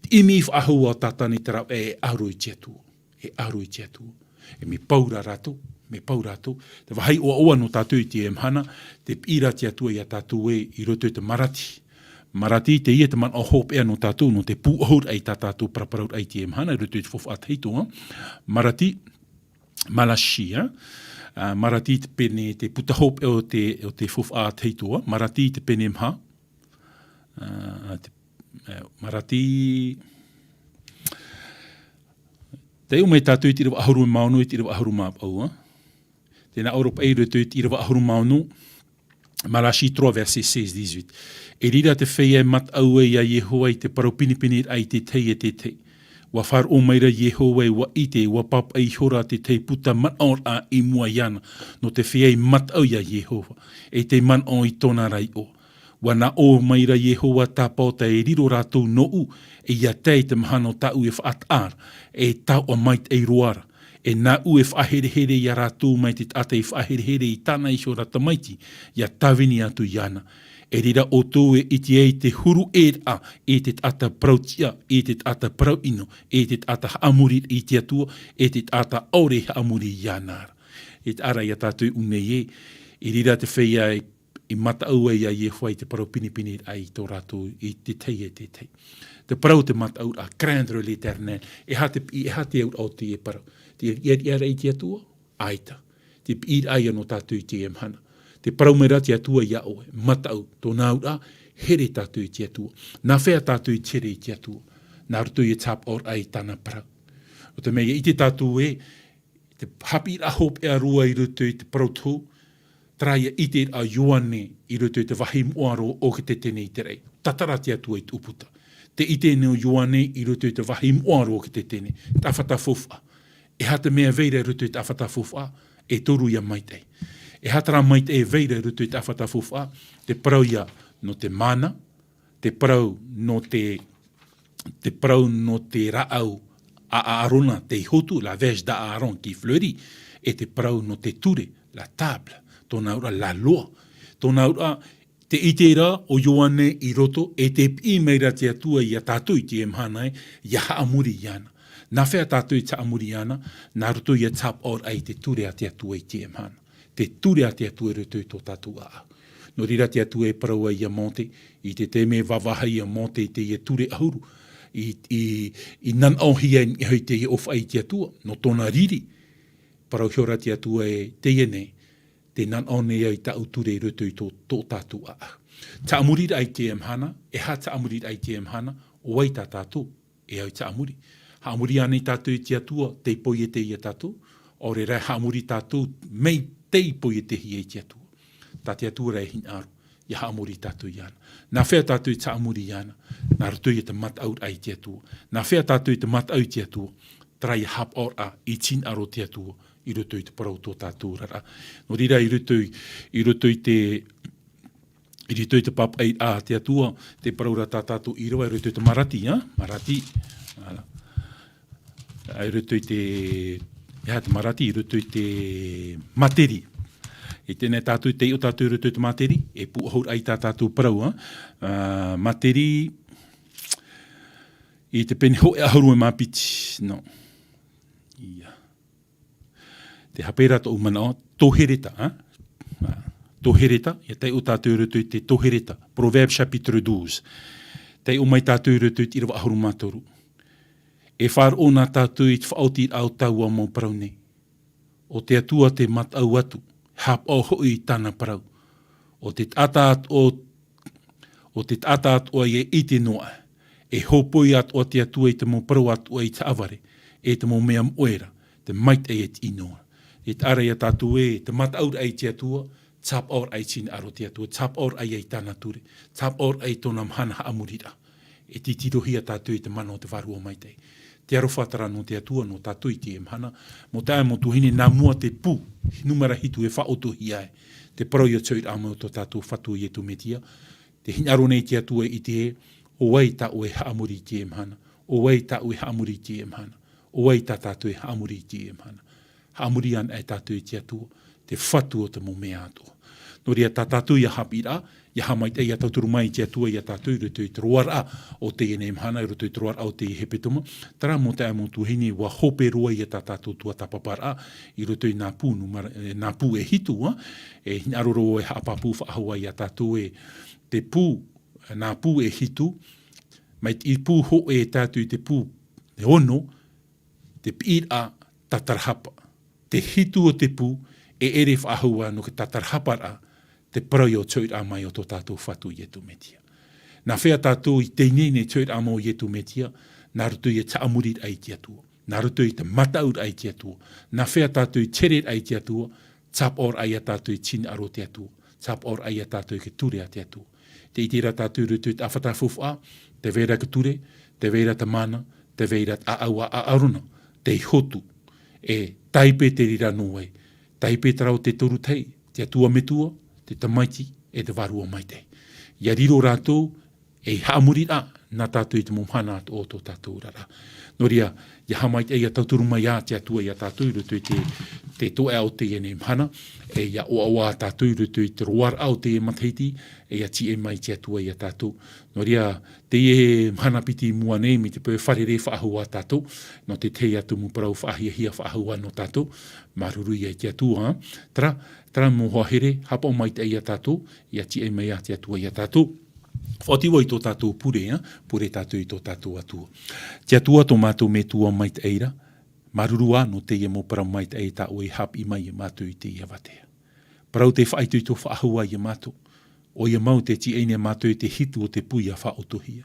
ʻimi faʻahou ʻo Tātane terā e aro i te Atua. E aro i te Atua. E mea pau ra rātou, mea pau rātou. Te vāhi ʻoaʻoa nō tātou i teie mahana, tē piʻi ra te Atua iā tātou ē i roto i te Marati. Marati, teie te manaʻo hopeʻa nō tātou, nō te pūʻohuraʻa i tā tātou paraparauraʻa i teie mahana, i roto i te faufaʻa tahito, ā. Marati, Malachi, ā. Ā, Marati te pene, te puta hopeʻa o te, o te faufaʻa tahito, ā. Marati te pene maha. Ā, te, ā, Marati. Taiʻo mai tātou i te ʻīrava ʻahuru mā ono, i te ʻīrava ʻahuru mā vaʻu, ā. Tē nā ʻō ra paʻi i roto i te ʻīrava ʻahuru mā ono, Malachi trois, verset seize, dix-huit. E riro te feiā e mataʻu ai iā Iehova i te parau pinepineraʻa i te tahi e te tahi. ʻUa faʻaroʻo mai ra Iehova ē ʻua ʻite, ʻua pāpaʻi ihora te tahi puta manaʻoraʻa i mua iāna, nō te feiā i mataʻu iā Iehova, e tei manaʻo i tōna ra iʻoa. ʻUa nā ʻō mai ra Iehova tāpaʻo tē riro rātou nōʻu, e ʻia tae i te mahana o tāʻu e faʻataʻa ra, e taoʻa maitaʻi roa ra, E nāʻu e faʻaherehere iā rātou mai te taʻata i faʻaherehere i tāna iho ra tamaiti, ʻia tāvini atu iāna. E reira ʻoutou e ʻite ai te huru ʻē ra i te taʻata parau tiʻa, i te taʻata parau ʻino, i te taʻata haʻamori i te Atua, i te taʻata ʻaore haʻamori iāna ra. E taʻa ra iā tātou i ʻō nei ē, i reira te feiā i, i mataʻu ai iā Iehova i te parau pinepine ai tō rātou i te tahi e te tahi. Te parau te mataʻu ra, craindre l'Éternel. E aha te piʻi, e aha te auraʻa o teie parau? Te riʻariʻa ra i te Atua? ʻAita. Te piʻiraʻa ia nō tātou i teie mahana. Te parau mai ra te Atua iā ʻoe, mataʻu, tōna auraʻa, here tātou i te Atua. Nā hea tātou i te here i te Atua? Nā roto i te haʻapaʻoraʻa i tāna parau. ʻO te mea ʻia ʻite tātou ē, te haʻapiʻiraʻa hopeʻa roa i roto i te parau tohu, terā ïa ʻiteraʻa o Ioane i roto i te vāhi moʻa roa o te Tētene i te raʻi. Tātara te Atua i te ʻūputa. Te ʻite nei o Ioane i roto i te vāhi moʻa roa o te Tētene, te ʻāfata faufaʻa. E aha te mea e vai ra i roto i te ʻāfata faufaʻa? E toru ïa maitaʻi. E aha terā maitaʻi e vai ra i roto i te ʻāfata faufaʻa? Te parau ïa nō te mana, te parau nō te, te parau nō te rāʻau a Aarona tei hotu, la verge d'Aaron qui fleurit, e te parau nō te ture, la table, tōna auraʻa la loi, tōna auraʻa, te ʻiteraʻa o Ioane i roto, e te piʻi mai ra te Atua iā tātou i teie mahana ē, ʻia haʻamori iāna. Nā hea tātou i te haʻamori iāna? Nā roto i te haʻapaʻoraʻa i te ture a te Atua i teie mahana. Te ture a te Atua i roto i tō tātou ʻāʻau. Nō reira te Atua e parau ai iā Mōte, i te taime e vāvāhi ai Mōte i teie ture ʻahuru, i, i, i nanaʻohia i niʻa i teie ʻōfaʻi i te Atua, nō tōna riri, parau ihora te Atua ē, teie nei, tē nanaʻo nei au i tāʻu ture i roto i tō, tō tātou ʻāʻau. Te haʻamoriraʻa i teie mahana, e aha te haʻamoriraʻa i teie mahana, ʻo vai tā tātou e au i te haʻamori? Haʻamori ānei tātou i te Atua, tei poiete iā tātou, ʻaore rā e haʻamori tātou, mai tei poietehia i te Atua. Tā te Atua rā e hinaʻaro, ʻia haʻamori tātou iāna. Nā hea tātou i te haʻamori iāna? Nā roto i te mataʻuraʻa i te Atua. Nā hea tātou i te mataʻu i te Atua? Terā ïa haʻapaʻoraʻa i te hinaʻaro o te Atua, i roto i te parau tō tātou oraraʻa. Nō reira, i roto i, i roto i te, i roto i te pāpaʻi a te Atua, te parau ra tā tātou i ʻīrava, i roto i te Marati, ā? Marati. Ā, i roto i te, e aha te Marati, i roto i te Materi. E teie nei tātou, tei ʻō tātou i roto i te Materi, e pūʻohu ai tā tātou parau, ā? Ā, Materi, i te pene hōʻē ʻahuru mā piti, nō. ʻIa. Te hape ra tōʻu manaʻo, Tohereta, ā? Ā, Tohereta, ʻia taiʻo tātou i roto i te Tohereta, Proverbes chapitre douze. Taiʻo mai tātou i roto i te ʻīrava ʻahuru mā toru. E faʻaroʻo na tātou i te faʻaotiraʻa o taua mau parau nei. ʻO te Atua te mataʻu atu, haʻapaʻo hoʻi i tāna parau. ʻO te taʻata atoʻa, ʻo te taʻata atoʻa e ʻite noa aʻe. E hōpoi atoʻa te Atua i te mau parau atoʻa i te haʻavare, e te mau mea moʻe ra, te maitaʻi e te ʻino ra. E taʻa ra iā tātou ē, te mataʻuraʻa i te Atua, te haʻapaʻoraʻa i te hinaʻaro o te Atua, te haʻapaʻoraʻa i tāna ture, te haʻapaʻoraʻa i tōna mahana haʻamoriraʻa. E titirohia tātou i te mana o te Vārua Maitaʻi. Te aroha terā nō te Atua, nō tātou i teie mahana. Mau taeaʻe, mau tuahine, nā mua te pū, nūmera hitu e faʻaotihia ai. Te parau ïa o te hoʻiraʻa mai o tō tātou Fatu Iesu Mesia. Tē hinaʻaro nei te Atua i te, ʻo vai tā ʻoe e haʻamori i teie mahana? ʻO vai tā ʻoe e haʻamori i teie mahana? ʻO vai tā tātou e haʻamori i teie mahana? Haʻamori anaʻe tātou i te Atua, te Fatu o te mau mea atoʻa. Nō reira tā tātou ïa haʻapiʻiraʻa, ʻia haʻamaitaʻi, ʻia tauturu mai te Atua iā tātou i roto i te roaraʻa o teie nei mahana, i roto i te roaraʻa o te hepetoma. Terā mau taeaʻe, mau tuahine, ʻua hope roa ïa tā tātou tuatāpaparaʻa, i roto i nā pū nūmera, e, nā pū e hitu, ā, e hinaʻaro roa e haʻapāpū faʻahou ai iā tātou ē, te pū, nā pū e hitu, mai te pū hōʻē tātou i te pū e ono, te piʻiraʻa tātarahapa. Te hitu o te pū, e ʻere faʻahou ā nō te tātarahaparaʻa, te parau ïa o te hoʻiraʻa mai o tō tātou Fatu Iesu Mesia. Nā hea tātou i tei ineine i te hoʻiraʻa mai o Iesu Mesia? Nā roto i te haʻamoriraʻa i te Atua. Nā roto i te mataʻuraʻa i te Atua. Nā hea tātou i te hereraʻa i te Atua? Te haʻapaʻoraʻa iā tātou i te hinaʻaro o te Atua. Te haʻapaʻoraʻa iā tātou i te ture a te Atua. Tē ʻite ra tātou i roto i te ʻāfata faufaʻa, tē vai ra te ture, tē vai ra te mana, tē vai ra te ʻāʻau a Aarona, tei hotu. E tāipe te reira nō vai? Tāipe terā o te toru tahi, te Atua Metua, te Tamaiti, e te Vārua Maitaʻi. ʻIa riro rātou, e haʻamoriraʻa nā tātou i te mau mahana atoʻa o tō tātou oraraʻa. Nō reira, ia haʻamaitaʻi, ia tauturu mai ā te Atua iā tātou i roto i te, te toeʻa o teie nei mahana, e ia ʻoaʻoa tātou i roto i te roaraʻa o teie matahiti, e ia tīaʻi mai te Atua iā tātou. Nō reira, teie mahana piti i mua nei, mai te peu e fārerei faʻahou ā tātou, nō te tahi atu mau parau faʻahiahia faʻahou ā nō tātou, māuruuru ia i te Atua, ā. Terā, terā mau hoa here, haʻapaʻo maitaʻi iā tātou, ia tīaʻi mai ā te Atua iā tātou. Faʻaoti vau i tō tātou pure, ā, pure tātou i tō tātou Atua. Te Atua tō mātou Metua maitaʻi ra, māuruuru ā nō teie mau parau maitaʻi tā ʻoe i haʻapiʻi mai iā mātou i teie vātea. Parau tē faʻaitoito faʻahou ai iā mātou. ʻOia mau tē tīaʻi nei iā mātou i te hitu o te pū ʻia faʻaʻotohia.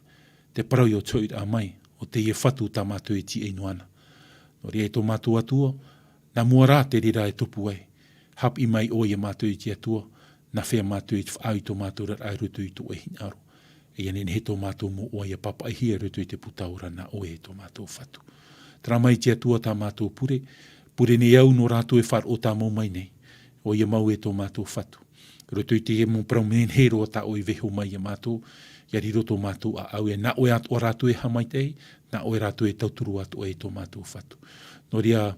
Te parau ʻia ʻotohiraʻa mai, ʻo teie Fatu tā mātou e tīaʻi noa na. Nō reira e tō mātou Atua, nā mua rā te reira e tupu ai. Haʻapiʻi mai ʻoe iā mātou e te Atua, nā hea mātou e faʻaau i tō mātou oraraʻa i roto i tō ʻoe hinaʻaro. E ia nehenehe tō mātou moʻa ʻia pāpaʻihia i roto i te puta ora nā ʻoe e tō mātou Fatu. Terā mai te Atua tā mātou pure, pure nei au nō rātou e faʻaroʻo tāmau mai nei. ʻOia mau e tō mātou Fatu. I roto i te mau parau nehenehe roa tā ʻoe i vaiiho mai iā mātou, ʻia riro tō mātou ʻāʻau, e nā ʻoe atoʻa rātou e haʻamaitaʻi, nā ʻoe rātou e tauturu atoʻa e tō mātou Fatu. Nō reira,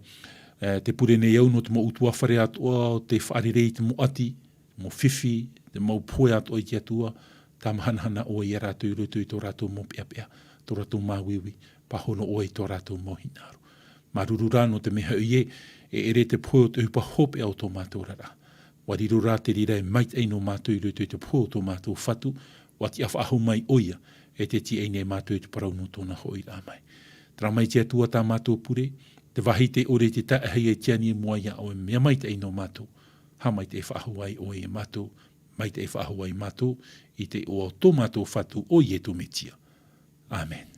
e, te pure nei au nō te mau ʻutuāfare atoʻa o tē fārerei i te mau ʻati, mau fifi, te mau pohe atoʻa i te Atua, tāmahanahana ʻoe iā rātou i roto i tō rātou mau peʻapeʻa, tō rātou māuiui, pāhono ʻoe i tō rātou mau hinaʻaro. Māuruuru rā nō te mea hoʻi ē, e ʻere te pohe o te ʻohipa hopeʻa o tō mātou oraraʻa. ʻUa riro rā te reira e maitaʻi nō mātou i roto i te pohe o tō mātou Fatu, ʻua tiʻa faʻahou mai ʻoia, e tē tīaʻi nei iā mātou i te parau nō tōna hoʻiraʻa mai. Terā mai te Atua tā mātou pure, te vāhi tē ʻore i te taeʻahia e tiani i mua iā ʻoe, mea maitaʻi nō mātou. Haʻamaitaʻi faʻahou ai ʻoe iā mātou, maitaʻi faʻahou ai mātou, i te iʻoa o tō mātou Fatu ʻo Ietu Metia. ʻĀmene.